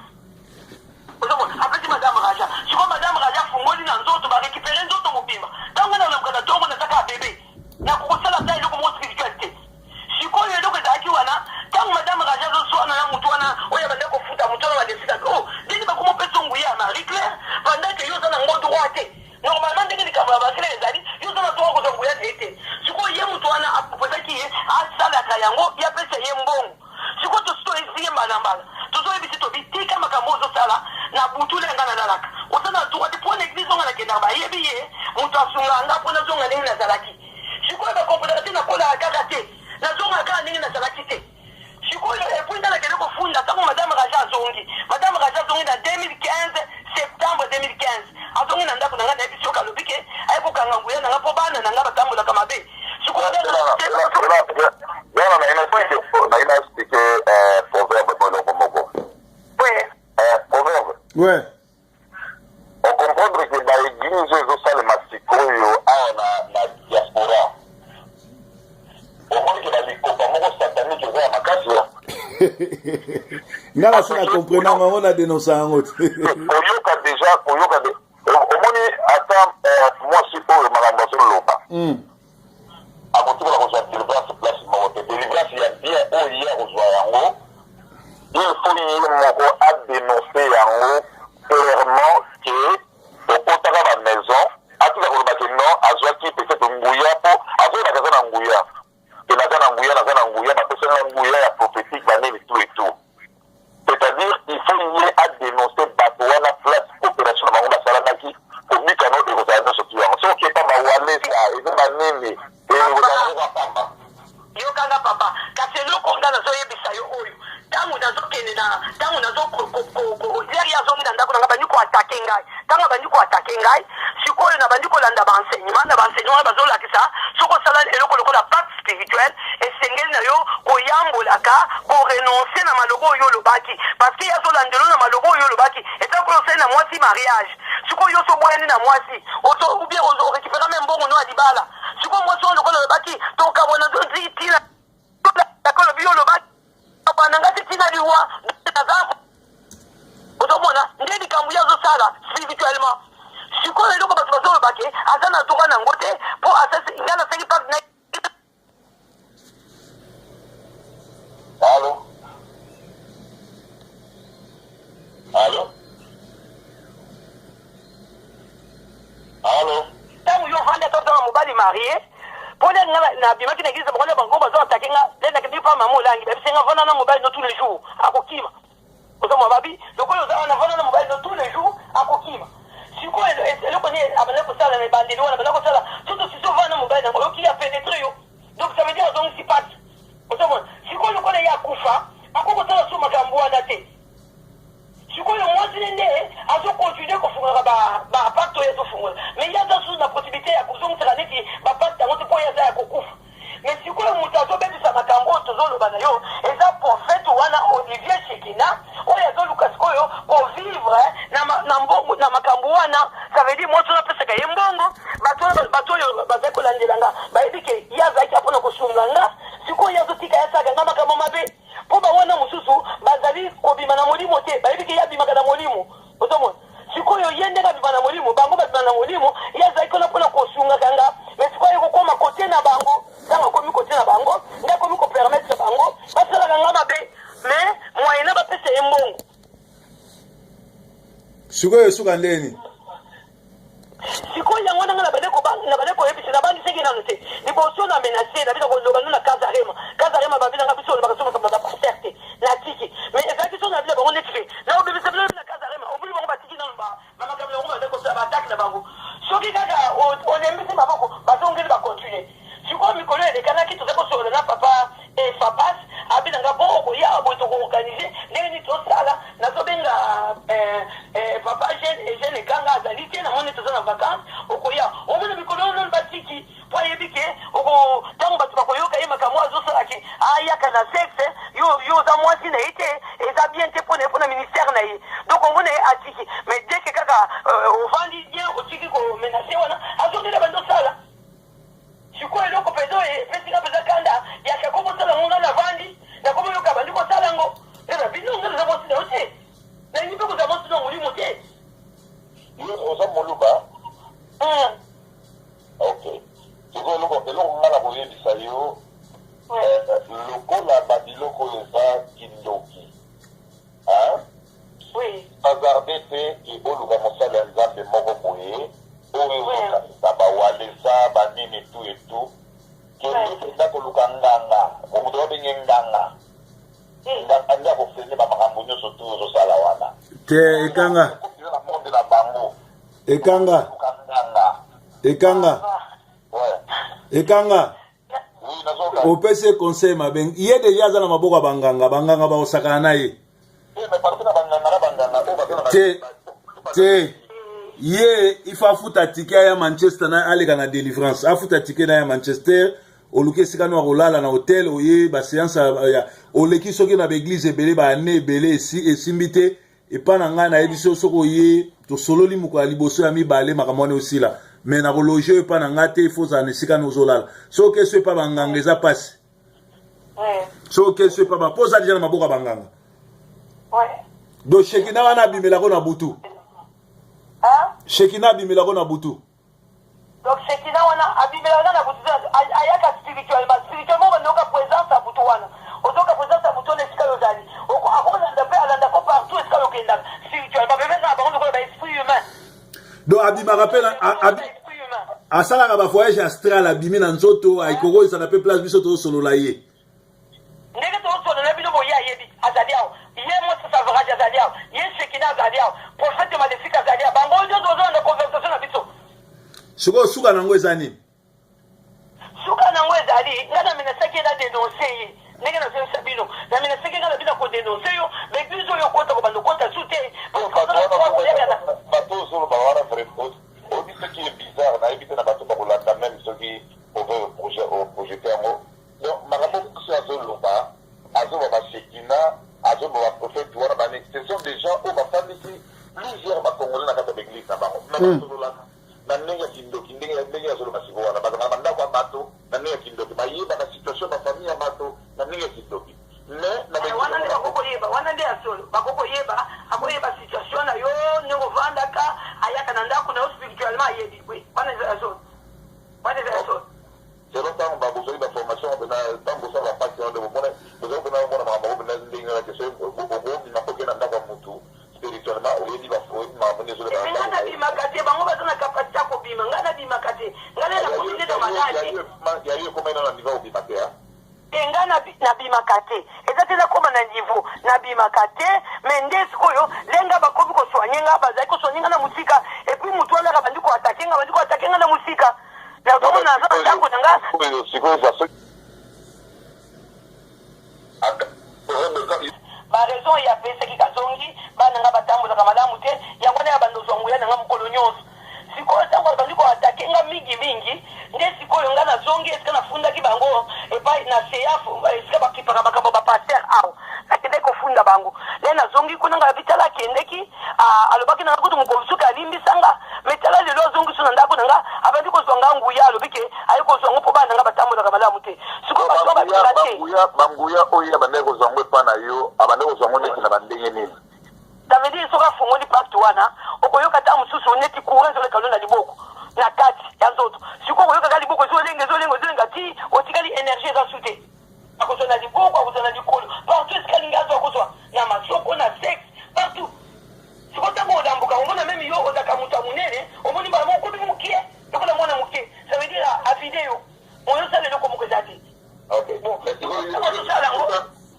Ozomona, apesi madame Raja. Sikoyo madame Raja afungoli na nzoto, barécupérer nzoto mobimba. Ntango nalamuka na ntongo, nazaka bebe, nakokosala ata eloko moko spirituel te. Sikoyo eloko ezalaki wana, ntango madame Raja azoswana na motu wana oyo abandi kofuta motu wana, badesika o ndenge bakomopesa nguya ya Marie Claire pendant ke yo oza na ngo droit te. Normalement, ndenge likambo ya Marie Claire ezali, yo oza na droit kozwa nguya na ye te. Sikoyo ye motu wana aproposaki ye asalaka yango, ye apesa ye mbongo. Sikoyo tosi toyebisi ye mbala na mbala, tozoyebisi, tobi tika makambo ozosala na butu le nga nalalaka, oza na droit te. Mpo na église onga nakendaka, bayebi ye moto asungaka nga mpo nazonga ndenge nazalaki. Sikoyo bakomprenaka te, nakolaka kaka te, nazongaka kaka ndenge nazalaki te. Sikoyo et puis nga nakende kofunda. Ntango madame Raja azongi, madame Raja azongi na 2015, septembre 2015, azongi na ndako na ngai, nayebisi yoka, alobi ke aye kokanga nguya na ngai mpo bana na ngai batambolaka mabe. Sikoyo Wana naina expliquer proverbe mo eloko moko. Proverbe. Ouais. Ocomprendre ke baéglise oyo ezosalema sikoyo awa na diaspora, omoni ke balikopa moko satanique eza ya makasi. Nga nasi na comprendre yango, na dénonce yango te. Koyoka déjà, koyoka de, omoni ata mwasi oyo makambo azoloba, akotikala kozwa délivrance place moko te. Délivrance ya bien oyo ye akozwa yango, il faut ye moko adénonce yango clairement ke tokotaka bamaison. Atika koloba ke non, azwaki peut-être nguya, mpo azoyebaka aza na nguya ke naza na nguya, naza na nguya, bapesanga nguya ya prophétique, banini, tout et tout. C'est-à-dire il faut ye adénonce bato wana, place coopération na bango basalamaki, kobika no ekozala nyonso tu yango. Soki okepa bawalesa, eza banini, ekozala pamba. Yokanga papa, kasi eloko nga nazoyebisa yo oyo, ntango nazokende na ntango nazoleri, azongi na ndako na ngai, bandi koattaquer ngai. Ntango bandi koattaquer ngai, sikoyo na bandi kolanda baenseignement. Na baenseignement wana bazolakisa soki osala eloko lokola pacte spirituel, esengeli na yo koyambolaka, korenoncer na maloba oyo olobaki, parce que ye azolandelo na maloba oyo olobaki. Eza koyo osali na mwasi mariage, sikoyo yo so oboyani na mwasi ou bien orécupéra me mbongo no ya libala. Sikoyo mwasi oyo, lokola olobaki tokabwana tina, olobi yo olobaki na nga te tina liwa, naza ozomona nde likambo ye azosala spirituellement. Sikoyo eloko bato bazoloba ke aza na droit nango te, mpo nga nasengi pacte na Allo, allo, allo. Ntango yo ovandi, ata ozanga mobali marié, mpo nde nga nabimaki na église, bango bango bazo attaquer nga. Nde nakendeki mpa mama Olangi, babisi nga: vanda na mobali no tous les jours. Ozomona babi lokola oza wana, vanda na mobali no tous les jours, akokima. Sikoyo eloko nini abanda kosala na ebandeli wana? Abanda kosala soki osisi ovanda na mobali nango, oyoki ya pénétrer yo, donc ça veut dire azongisi pacte. Ozomona sikoyo lokola ye akufa, akoki kosala so makambo wana te. Sikoyo mwasi ne nde azocontinuer kofungolaka bapacte oyo azofungola, mais ye aza susu na possibilité ya kozongisaka neti bapacte yango te, mpo ye aza ya kokufa. Mais sikoyo moto azobebisa makambo oyo tozoloba na yo eza prophète wana Olivier Shekina, oyo azoluka sikoyo kovivre na mbongo na makambo wana. Ça veut dire mwasi wana apesaka ye mbongo. Bato oyo bazali kolandela nga bayebi ke ye azalaki mpona kosunga nga. Sikoyo ye azotika ye asalaka nga makambo mabe, mpo bawana mosusu bazali kobima na molimo te, bayebi ke ye abimaka na molimo. Ozomona sikoyo ye ndenge abima na molimo, bango babima na molimo. Ye azalaki wana mpona kosungaka nga, mais sikoyo aye kokóma kote na bango. Ntango akomi kote na bango, nde akomi kopermettre bango basalaka nga mabe, mais moyena bapesa ye mbongo. Sikoyo esuka ndeni? Sikoyo yango nanga na bande koyebisa, nabangisaki nano te. Liboso na menace na bino koloba no na Casarema. Casarema babi nanga biso olobaka so makambo ya bapasteur te. Natiki, mais ezalaki so na bino bango neti ke na obebisa bino na Casarema. Obuli bango batiki nano bamakambo yango, bazali kosala baattaque na bango. Soki kaka olembisi maboko, bazongeli, bacontinuer. Sikoyo mikolo elekanaki, toza kosolola na papa Fapas, abi nanga bon, okoya boye, tokoorganiser ndenge nini tosala. Nazobenga papa Jeune Ekanga, azali te, namoni toza na vacance. Okoya, omona mikolo oyo nano batiki, po ayebi ke ntango bato bakoyoka ye makambo azosala ke ayaka na sexe, yo oza mwasi na ye te, eza bien te mpona ye, mpona ministère na ye. Donc omona ye atiki, mais dès que kaka ovandi bien, otiki komenacer wana, azongela bando osala. Sikoyo eloko mpenza oyo epesinga mpenza kanda yaka kobosala ngo, nga navandi, nakomoyoka bandi kosala yango mpe na bino. Nga naza mwasi na yo te, nalingi mpe kozala mwasi na molimo te. Yo oza Moluba? Ok, sikoyo eloko nga na koyebisa yo, lokola babiloko oyo eza kindoki, hasarde te ke oluka mosali ya Nzambe moko boye oyo ozokanisa bawalesa banini tu etu. Kende mpenza koluka nganga, moto babenge nganga. Nganga nde akofrene bamakambo nyonso tu ozosala wana. Te, Ekanga. Eza na monde na bango. Ekanga. Luka nganga. Ekanga. Ekanga. Oui, nazoka. Opesi ye conseil mabe. Ye déjà aza na maboko ya banganga, banganga bakosakana na ye. Te, mais parce que na banganga na banganga oyo baza na Te, te, ye il faut afuta ticket ya Manchester na aleka na délivrance. Afuta ticket na ya Manchester, oluki esika no akolala na hotel, oye baséance ya oleki soki na baéglise ebele, baane ebele esimbi te. Epa na ngai nayebi so soki oye, tosololi mokolo ya liboso, ya mibale, makambo wana osila. Mais na kologer oyo epa na ngai te, ifo ozala na esika no ozolala. Soki okeso epa banganga, eza mpasi. Soki okeso epa ba, mpo oza déjà na maboko ya banganga. Donc Shekina wana abimelako na butu, Shekina abimelako na butu. Donc Shekina wana abimela wana na butu, ayaka spirituellement. Spirituellement bandoka présence ya butu wana, ozoka présence ya butu wana esika oyo ozali. Akolanda mpe alandako partout esika oyo okendaka spirituellement. Bebengaka bango lokola baesprit humain. Donc abimaka mpe esprit humain. Asalaka bavoyage astral, abimi na nzoto, ayikoko ezala mpe place biso tozosolola ye. Ndenge tozosolola bino boye, ayebi azali awa, ye mwasi Savrage azali awa, ye Shekina azali awa, prophète maléfique azali awa, bango nyonso bazolanda conversation na biso. Sikoyo suka nango eza nini? Suka nango ezali ngai namenasaki ye, na dénonce ye. Ndenge nazoyebisa bino, namenasaki ngai na bino kodénoncer yo, baéglise oyo okota, kobanda okota su te. Bato ozoloba wana vraiment, oyebi soki ye bizarre, nayebi te na bato bakolanda même soki oprojeter yango. Donc makambo mosusu azoloba, azoloba bashekina, azoloba baprophète wana bani, ce sont des gens oyo bafandisi plusieurs bacongolais na kati ya baéglise na bango, mais basololaka na ndenge ya kindoki. Ndenge azoloba siko wana, bazalaka na bandako ya bato na ndenge ya kindoki, bayebaka situation ya bafamille ya bato na ndenge ya kindoki, mais na wana nde bakokoyeba, wana nde ya solo bakokoyeba. Akoyeba situation na yo, ndenge ovandaka, ayaka na ndako na yo spirituellement, ayebi. Oui, wana eza ya solo, wana eza ya solo. Selo ntango bozali baformation mpena, ntango bosala bapasi wana nde bomona, bozali mpena omona makambo yango mpena ndenge wana ke soki okobima mpo okende na ndako ya mutu spirituellement, oyebi makambo nde ezoleka. Nga nabimaka te, bango baza na capacité ya kobima, nga nabimaka te, nga nde nakomi nde na maladi. Ya yo ekomai nano na niveau ya kobima te? Te nga nabimaka te eza te nakoma na niveau nabimaka te mais nde sikoyo le nga bakomi ko soigner nga bazali ko soigner nga na musika et puis mutu wana abandi ko attaquer nga abandi ko attaquer nga na musika nazomona naza na ndako na nga. Ba raison ye apesaki kazongi bana nga batambolaka malamu te yango wana ya bando ozwa nguya na nga mokolo nyonso sikoyo ntango abandi ko attaquer nga mingi mingi nde sikoyo nga nazongi esika nafundaki bango epai na CEAF esika bakipaka makambo ba pasteur awa nakendaki kofunda bango nde nazongi kuna nga bitala akendeki alobaki na nga kutu mokolo soki alimbisa nga me tala lelo azongi so na ndako na nga abandi kozwa nga nguya alobi ke aye kozwa ngo mpo bana na nga batambolaka malamu te sikoyo bato babika te. Banguya oyo ye abandaki kozwa ngo epai na yo abandaki kozwa ngo neti na bandenge nini? Ça veut dire soki afungoli pacte wana okoyoka ntango mosusu neti courant ezoleka yo na liboko na kati ya nzoto sikoyo okoyoka kaka liboko ezolenga ezolenga ezolenga ti otikali energie eza su te akozwa na liboko akozwa na likolo partout esika alingi azwa akozwa na masoko na sexe partout sikoyo ntango olambuka omona meme yo ozalaka moto ya monene omoni mbala moko okomi mokie lokola mwana moke ça veut dire avide yo moyo osala eloko moko eza te. Ok. Bon, ntango azosala yango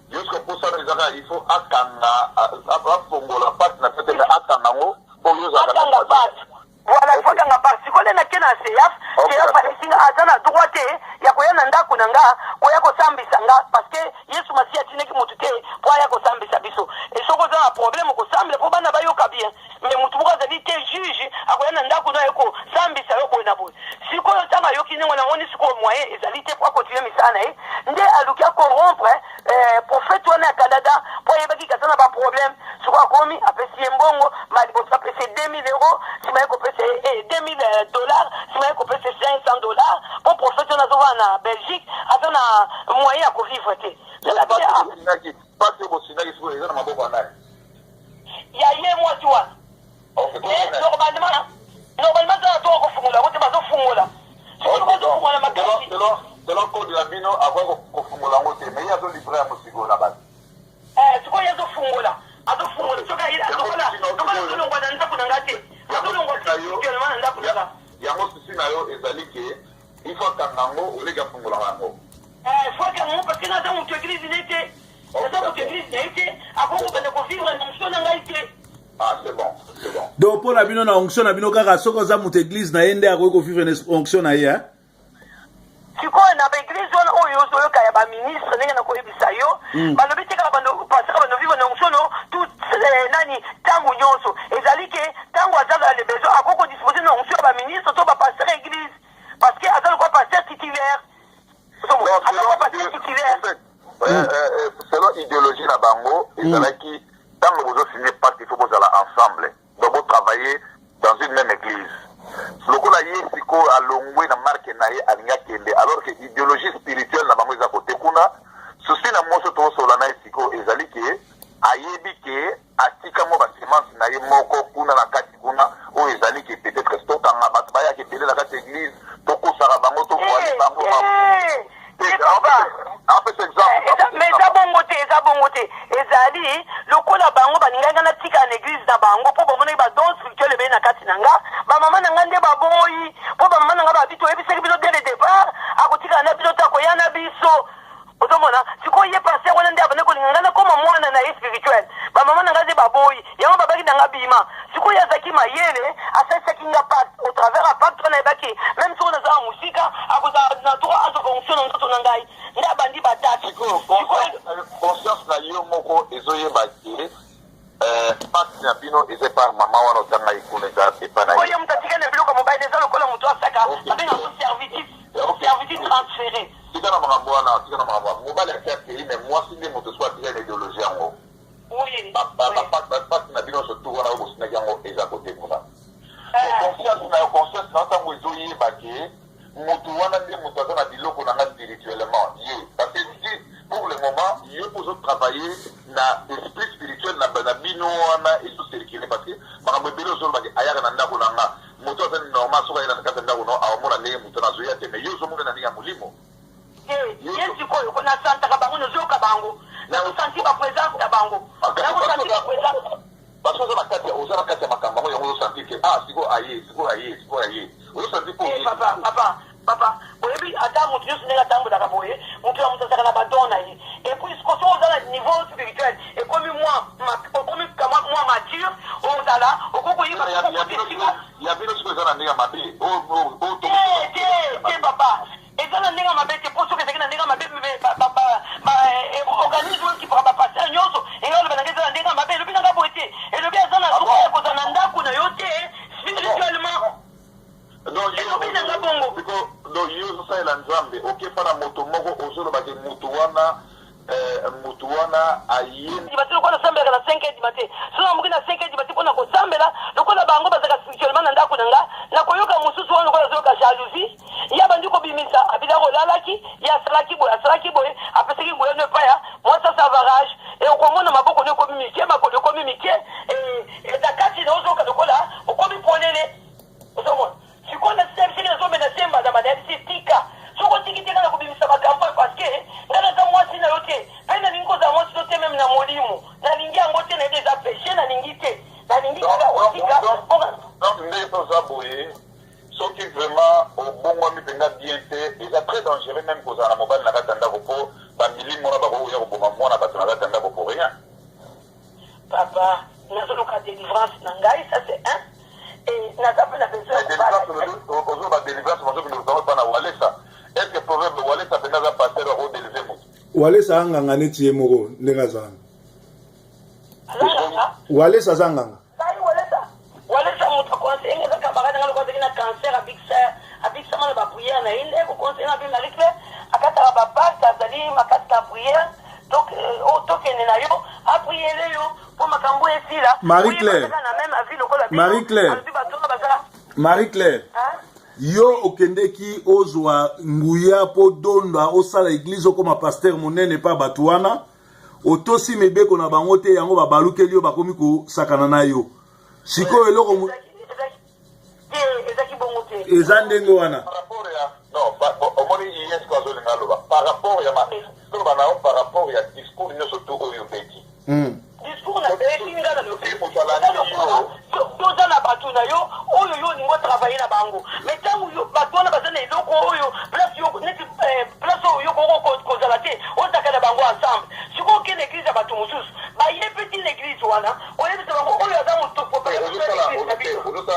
Jusque posa na ezaka il faut akanga afongola pate na pete mais akanga yango po yo ozalaka na akanga pate. Voilà, il faut akanga pate. Sikoyo nde nake na CEAF, CEAF ayebisi nga aza na droit te ya koya na ndako na nga koya kosambisa nga parce que Yesu Masiya atindaki motu te po aya kosambisa biso. Et soki oza na problème okosambela po bana bayoka bien. Mais motu moko azali te juge akoya na ndako na yo kosambisa yo boye na boye. Sikoyo ntango ayoki ndenge wana amoni sikoyo moyen ezali te po akontinue misala na ye, nde aluki a corrompre eh, prophète wana ya Canada po ayebaki ke aza na ba problème. Sikoyo akomi apesi ye mbongo, ma liboso apesi ye 2000 euros, sima ye kopesa ye eh, 2000 dollars, sima ye kopesa ye 500 dollars po prophète wana azovanda na Belgique aza na moyen ya kovivre te. Pasi bosinaki sikoyo eza na maboko ya nani? Ya ye mwasi wana. Mais normalement, normalement za to kofungola yango te bazofungola. Sikoyo bazofungola makasi. Selon code na bino akoki kofungola yango te mais ye azolivre yango sikoyo na bato. Eh, sikoyo ye azofungola azofungola soki aye lokola lokola azolongwa na ndako na nga te azolongwa spirituellement na ndako na nga. Yango souci na yo ezali ke il faut akanga yango oleki afungolaka yango. Eh, faut akanga yango parce que naza moto eglise ne te. Naza moto eglise na ye te akoki kobanda kovivre na onction na ngai te. Ah, c'est bon, c'est bon. Donc mpo na bino na onction na bino kaka soki oza moto eglise na ye nde akoki kovivre na onction na ye hein? Sikoyo na baeglise wana oyo ozoyoka ya baministre ndenge nakoyebisa yo mm. Balobi te kaka bando pasaka bando vivre na onction no tout eh, nani ntango nyonso ezali ke ntango azazala le besoin akoki kodispose na onction ya baministre to bapasteur ya eglise parce que aza lokola pasteur titulaire. Aza lokola pasteur titulaire. Selon idéologie na bango ezalaki ntango bozosigner pacte il faut bozala ensemble, donc botravailler dans une même église. Lokola ye sikoyo alongwe na marke na ye alingi akende alors que idéologie spirituelle na bango eza kote kuna. Souci na moso tosola na ye sikoyo ezali ke ayebi ke atika mwa basemence na ye moko kuna na kati kuna oyo ezali ke peut-être tokanga bato bayaka ebele na kati église tokosaka bango tovoile bango. Apesa exemple. Mais eza bongo te, eza bongo te. Ezali lokola bango balingaki nga natika na église na bango mpo bamonaki ba don spirituel ebele na kati na nga. Bamama na nga nde baboyi mpo bamama na nga babi toyebisaki bino dès le départ akotikala na bino te akoya na biso. Ozomona sikoyo ye pasteur wana nde abandi kolinga nga nakoma mwana na ye spirituel. Bamama na nga nde baboyi yango babaki na nga bima. Sikoyo azalaki mayele asalisaki nga pacte au travers ya pacte wana ayebaki même soki naza na mosika akozala na droit azwa fonction na nzoto na ngai nde abandi batake. Sikoyo conscience na yo moko ezoyeba ke pacte na bino eza epa mama wana otangaki kuna eza epa na ye. Oyo moto atikali na biloko mobali eza lokola moto asaka babenga yango servitude, servitude transférée. Tika na makambo wana, tika na makambo wana. Mobali asi akei mais mwasi nde moto soki atikali na idéologie yango. Bapacte na bino surtout wana oyo bosinaki yango eza kote kuna. Conscience na yo, conscience na yo ntango ezoyeba ke moto wana nde moto aza na biloko na nga spirituellement ye. Parce que si pour le moment yo mpo ozotravailler na esprit spirituel na bino wana ezocircule parce que makambo ebele ozolobaki ayaka na ndako na nga moto aza normal soki ayela na kati ya ndako no aomona ndenge moto wana azoya te mais yo ozomona na ndenge ya molimo. Ye sikoyo nasantaka bango nazoyoka bango nazosanti baprésence na bango nakosanti baprésence. Parce que oza na kati oza na kati ya makambo yango yango ozosanti ke ah sikoyo aye sikoyo aye sikoyo aye ozosanti po. Papa papa papa oyebi ata moto nyonso ndenge atambolaka boye moto ya na moto azalaka na badon na ye. Et puis soki oza na niveau spirituel, ekomi mwa okomi mwa mature, ozala okoki koyeba. Ya bino sikoyo eza na ndenge ya mabe? Te, te, te, papa, eza na ndenge ya mabe te, mpo soki ezalaki na ndenge ya mabe, organisme oyo ekipaka bapasteur nyonso engai oloba nanga eza na ndenge ya mabe. Elobi nanga boye te, elobi aza na droit ya kozala na ndako na yo te spirituellement. Elobi nanga bongo. Donc yo ozosalela Nzambe, okefa na moto moko, ozolobake motu wana aye. Bati lokola nasambelaka na 5 heures du matin, so namoki na 5 heures du matin mpona kosambela, lokola bango bazalaka spirituellement na ndako na nga, nakoyoka mosusu wana lokola azoyoka jalousie ye, abandi kobimisa abiloko olalaki ye, asalaki boye, asalaki boye, apesaki nguya no epai ya mwasi asavarage e, okomona maboko no ekomi mike, makolo ekomi mike, na kati na ozoyoka lokola okomi polele. Ozomona sikoyo nasebisiki, nazomena se mbadama, nayebisi tika, soki otiki te, nga na kobimisa makambo oyo, parce que nga naza mwasi na yo te, mpe nalingi kozala mwasi to te, même na molimo nalingi yango te, nayebi eza péché, nalingi te, nalingi kaka otika. Donc ndenge toza boye, soki vraiment obongwami mpenza bien te, eza très dangereux même kozala na mobali na kati ya ndako, mpo bamilimo wana bakokoya koboma mwana bato na kati ya ndako pour rien. Papa, nazoluka délivrance na ngai, ça c'est un, et naza mpe na besoin. Ozoba délivrance, bazokende kozanga mpa na Walesa. Est ce que proverbe Walesa mpenza aza pasteur akodélivre moto? Walesa anganga neti ye moko ndenge aza wana. Walesa aza nganga. Walesa, Walesa moto aconseille nga, eza camarade nga, lokola azalaki na cancer, abikisama na baprière na ye. Nde koconseille nga mpe Marie Claire akataka bapacte, azali makasi na prière, tokende na yo, apriere yo mpo makambo esila. Marie Claire, Marie Claire, Marie Claire, yo okendeki ozwa nguya mpo donda osala église, okóma pasteur monene mpa bato wana, otosi mibeko na bango te, yango babalukeli yo, bakomi kosakana na yo. Sikoyo eloko Ezaki bongo te. Eza ndenge wana. Omoni, yesko azolinga aloba par rapport ya toloba na yo, par rapport ya discours nyonso tu oyo obeti. Discours nabeti, nga na toza na bato na yo oyo yo olingi otravaille na bango, mais ntango yo bato wana baza na eloko oyo, place yo neti place oyo yo koko kozala te, ozalaka na bango ensemble. Sikoyo okende église ya bato mosusu, baye mpe ntina église wana, oyebisa bango oyo aza moto.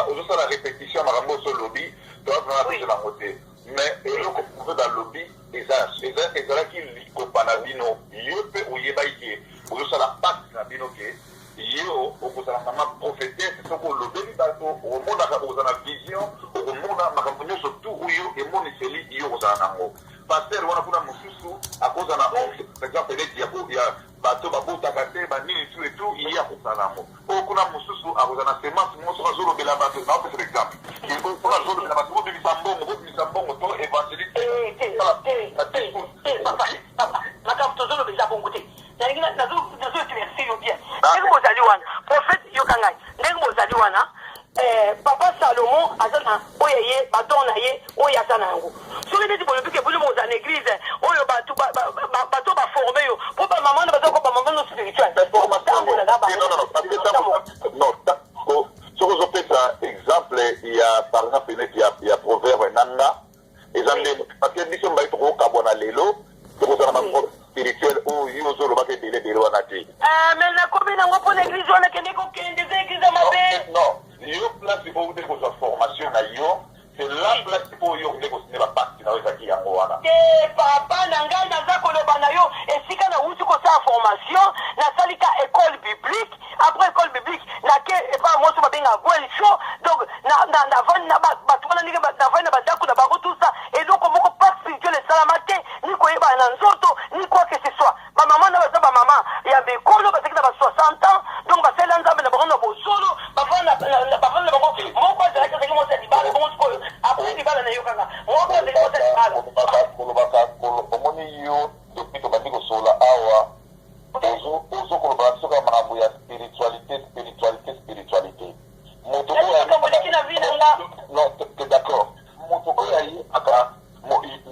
Ozosala répétition makambo oso olobi, toazana biso nango te, mais eloko mpe balobi ezalaki likopa na bino. Yo mpe oyebaki ke ozosala pacte na bino ke yo okozala mama prophétesse, soki olobeli bato okomonaka, okozala na vision, okomona makambo nyonso tu oyo emoniseli yo okozala nango. Pasteur wana kuna mosusu akozala na, par exemple, neti ya bato babotaka te, banini tu etu, ye akozala nango. Oyo kuna mosusu akozala na semence moko, soki azolobela bato, naopesa exemple, soki azolobela bato, bobimisa mbongo, bobimisa mbongo to évangéliste. Makambo tozoloba eza bongo te. Nalingi nazo éclaircir yo bien. Ndenge bozali wana, prophète, yoka ngai, ndenge bozali wana, papa Salomon aza na oyo ye badon na ye oyo aza na yango. Soki neti bolobi ke bino bozala na église oyo bato bato baforme yo mpo bamama na baza ko bamama no spirituel. Soki ozopesa exemple ya, par exemple, neti ya proverbe na nga, eza nde parce que biso mibali tokokabwana lelo, tokozala na problème spirituel oyo yo ozolobaka ebele ebele wana te. Mais nakomi nango mpo na église wana, kende kokende, eza église ya mabe. Non, yo place oyo nde kozwa formation na yo, c'est la place oyo nde kosigner bapacte na yo, ezalaki yango wana. Te, papa na ngai, naza koloba na yo, esika nauti kosala formation, nasali ka école biblique. Après école biblique, nake epai mwasi babengaka Gwel Show. Donc navandi na bato wana, ndenge navandi na bandako na bango, tout ça, eloko moko pacte spirituel esalama te, ni koyebana na nzoto, ni quoi que ce soit. Bamama na baza bamama ya mikolo, bazalaki na ba 60 ans, donc basalela Nzambe na bango na bosolo, bavandi na bango. Moko azalaki mwasi ya libala bongo. Sikoyo après libala na yo kaka moko azalaki mwasi ya libala. Kolobaka, omoni yo, depuis tobandi kosola awa, ozokoloba biso kaka makambo ya spiritualité, spiritualité, spiritualité. Moto oyo, non, te, d'accord, moto oyo ayebaka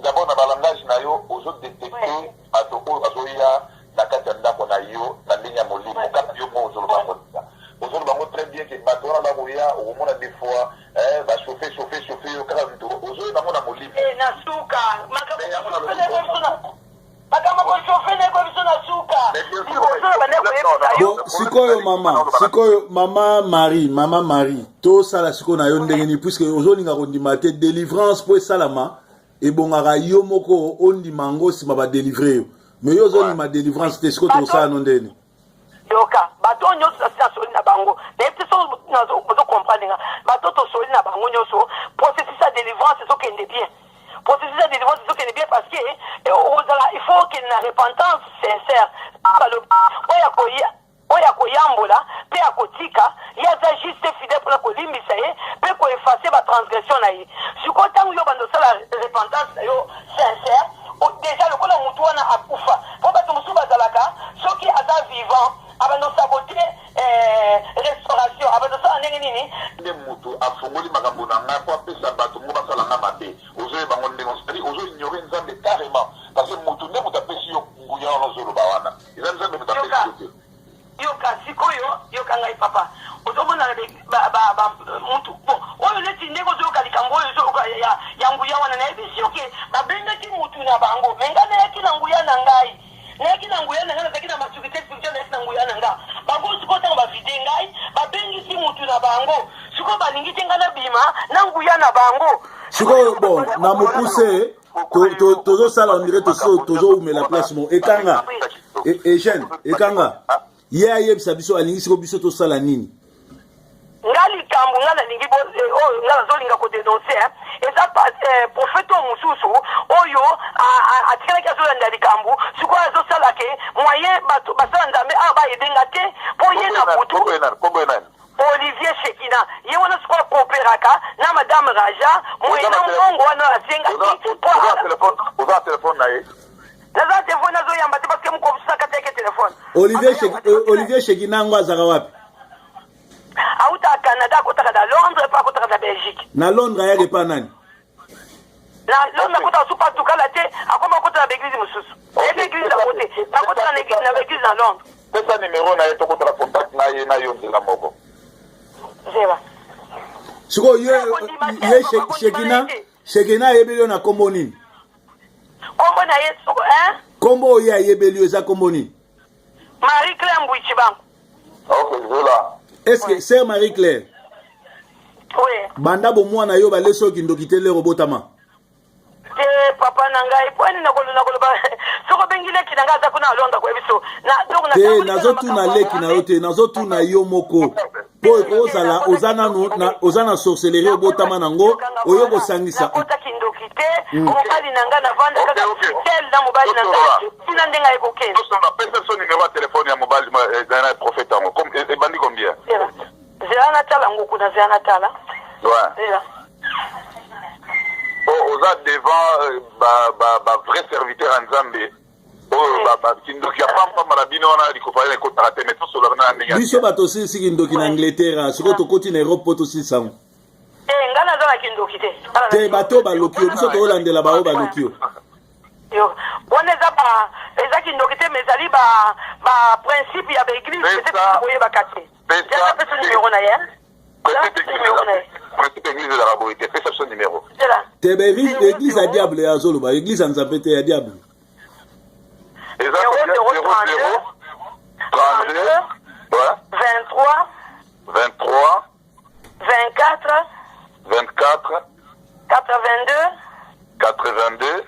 d'abord na balangage na yo, ozodétecte bato oyo bazoya na kati ya ndako na yo na ndenge ya molimo. Kaka yo moko ozoloba yango, ozoloba yango très bien ke bato wana bakoya, okomona des fois bachauffe, chauffe, chauffe yo kaka, moto ozoyeba yango na molimo. Na suka. Sikoyo mama, sikoyo mama Marie, mama Marie, tosala sikoyo na yo ndenge nini, puisque ozolinga kondima te délivrance mpo esalama, ebongaka yo moko ondima yango, nsima badelivre yo. Mais yo ozondima délivrance te, sikoyo tokosala no ndeni? Yoka, bato oyo nyonso nasi nasoli na bango, nayebi te soki ozo comprendre nga. Bato tosoli na bango nyonso, processus ya délivrance ezokende bien. Processus ya délivrance ezokende bien parce que ozala, il faut okende na repentance sincère. Balobi oyo akoya, oyo akoyambola mpe akotika, ye aza juste, fidèle mpona kolimbisa ye mpe koeffacer batransgression na ye. Sikoyo ntango yo banda osala repentance na yo sincère, déjà lokola motu wana akufa, mpo bato mosusu bazalaka, soki aza vivant abanda osaboter restauration, abanda osala ndenge nini. Nde motu afungoli makambo na ngai mpo apesa bato ngo basala nga mabe, ozoyeba ngo ndenge, c'est-à-dire ozoignore Nzambe carrément, parce que motu nde moto apesi yo nguya wana ozoloba wana, eza Nzambe moto apesi yo te. Yoka sikoyo, yoka ngai papa, ozomona mutu bon oyo neti ndenge ozoyoka likambo oyo ozoyoka ya nguya wana, nayebisi yo ke babengaki mutu na bango, me ngai nayaki na nguya na ngai, nayaki na nguya na ngai, nazalaki na maturité spirituelle, nayaki na nguya na nga. Bango sikoyo ntango bavider ngai, babengisi mutu na bango, sikoyo balingi te ngai nabima na nguya na bango. Sikoyo bon, na mokuse tozosala, on dirait tozoumela place mo ekanga. Eugène ekanga, ye ayebisa biso alingi siko biso tosala nini. Nga likambo nga nalingi, oyo nga nazolinga kodénoncer, eza prophète oyo mosusu oyo atikalaki azolanda likambo. Sikoyo azosala ke moyen bato basala Nzambe awa bayebenga te, mpo ye na butu. Olivier Shekina, ye wana sikoyo akooperaka na madame Raja moye na mbongo wana asengaki. Oza telefone na ye? Naza telefone, azoyamba te parce que mokosusu akataki telefone. Olivier Shekina yango azalaka wapi? Auta Canada, akotaka na Londres mpe akotaka na Belgique. Na Londres ayaka epa nani? Na Londres akotaka su patukala te, akoma akota na baeglise mosusu, eyebi eglise yango te, akotaka na baeglise na Londres. Pesa numero na ye, tokotala contact na ye na yo nzela moko. Zela. Sikoyo ye Shekina, Shekina ayebeli yo na nkombo nini? Nkombo na ye soko Nkombo oyo ayebeli yo eza nkombo nini? Marie Claire Mbui Chibangu. Ok, zola. Est ce que sœur Marie Claire? Oui. Banda bomwana yo balesi oyo kindoki te lero obotama? Te papa na ngai, po ani nakoloba soki obengi leki na ngai aza kuna alonda koyebi so. Te, nazotuna leki na yo te, nazotuna yo moko, mpo ekozala oza nanu oza na sorcellerie, obotama nango, oyo kosangisa. Nakota kindoki te. Mobali na ngai, navanda kaka tel na mobali na ngai tina ndenge aye kokende. Pesa biso numéro ya telefone ya mobali na prophète yango. Ebandi combien? Zela natala ngo kuna, zela natala. Zela. Oza devant ba vrai serviteur ya Nzambe oyo kindoki ya pampamba na bino wana likopa wana ekotaka te, mais tosolaka na ndenge. Biso bato osilisi kindoki na Angleterre, sikoyo tokoti na Europe mpo tosilisa yango. Ngai naza na kindoki te. Te, bato baloki yo, biso tokolandela baoyo baloki yo. Yo wana eza ba eza kindoki te, mais ezali ba principe ya baeglise, peut-être koyebaka te. Pesa numéro na ye. Principe église ezalaka boye te. Pesa biso numéro. Te, baeglise ya diable azoloba, église ya Nzambe te, ya diable. Eza 00 32 23. 23. 24. 24. 82. 82.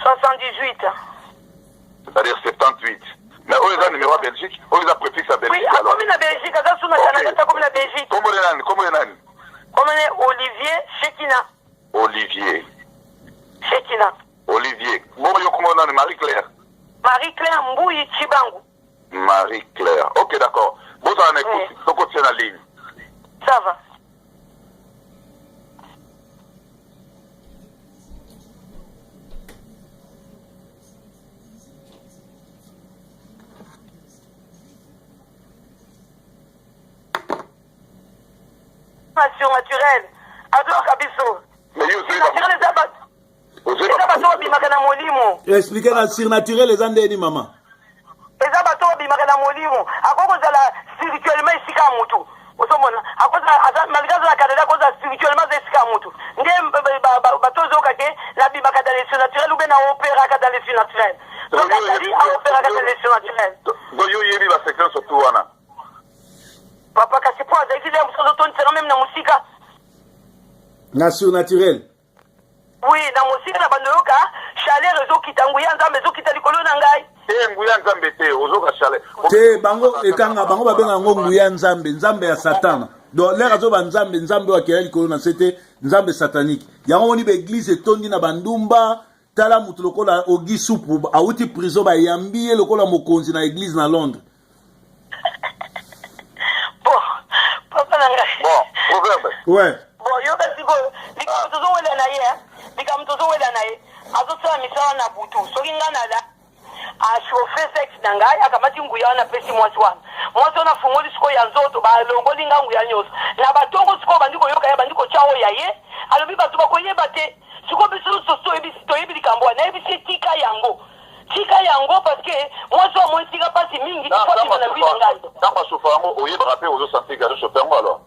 78. C'est-à-dire 78. Mais oyo eza numéro ya Belgique, oyo eza préfixe ya Belgique. Oui, akomi na Belgique, aza su na Canada, akomi na Belgique. Kombo ye nani? Kombo ye nani? Kombo ne Olivier Shekina. Olivier Shekina. Olivier. Bongo yo kombo nani? Marie Claire? Marie Claire Mbuyi Chibangu. Marie Claire, ok, d'accord. Bozala na écoute, tokotia na ligne. Ça va. Surnaturel azoyoka biso. Surnaturel eza bato babimaka na molimo. Explique na surnaturel eza ndeni, mama. Eza bato babimaka na molimo, akoki kozala spirituellement esika ya motu. Ozomona, malgré aza na Canada, akozala spirituellement aza esika ya motu. Nde bato ozoyoka ke nabimaka dans le surnaturel ou bien naopéraka dans le surnaturel. Donc azali aopéraka dans le surnaturel. Donc yo oyebi basecret surtout wana? Papa, kasi mpo azalaki le mosusu azotondisanga meme na mosika. Na surnaturel. Oui, na mosika na bando yoka chaleur ezokita, nguya Nzambe ezokita likolo na ngai. Te, nguya Nzambe te, ozoka chaleur. Te, bango ekanga bango babenga yango nguya Nzambe, Nzambe ya Satana. Donc lere azoba Nzambe, Nzambe oyo akela likolo na se te, Nzambe satanique. Yango moni ba eglise etondi na bandumba. Tala moto lokola Ogi Supu awuti prison, bayambi ye lokola mokonzi na eglise na Londres. Bon, papa na ngai. Bon, proverbe. Ouais. Bon, yoka sikoyo likambo tozowela na ye, likambo tozowela na ye, azosala misala na butu. Soki ngai nala achauffe sexe na ngai, akamati nguya wana, apesi mwasi wana. Mwasi wana afungoli sikoyo ya nzoto, balongoli nga nguya nyonso na batongo. Sikoyo bandi koyoka ye, bandi kotya oyo ya ye alobi, bato bakoyeba te. Sikoyo biso nyonso toyebi likambo wana. Nayebisi, tika yango, tika yango, parce que mwasi oyo amonisi nga mpasi mingi. Ifo na vie na ngai. Ntango achauffe yango, oyebaka mpe ozosentir que azochauffe yango alors?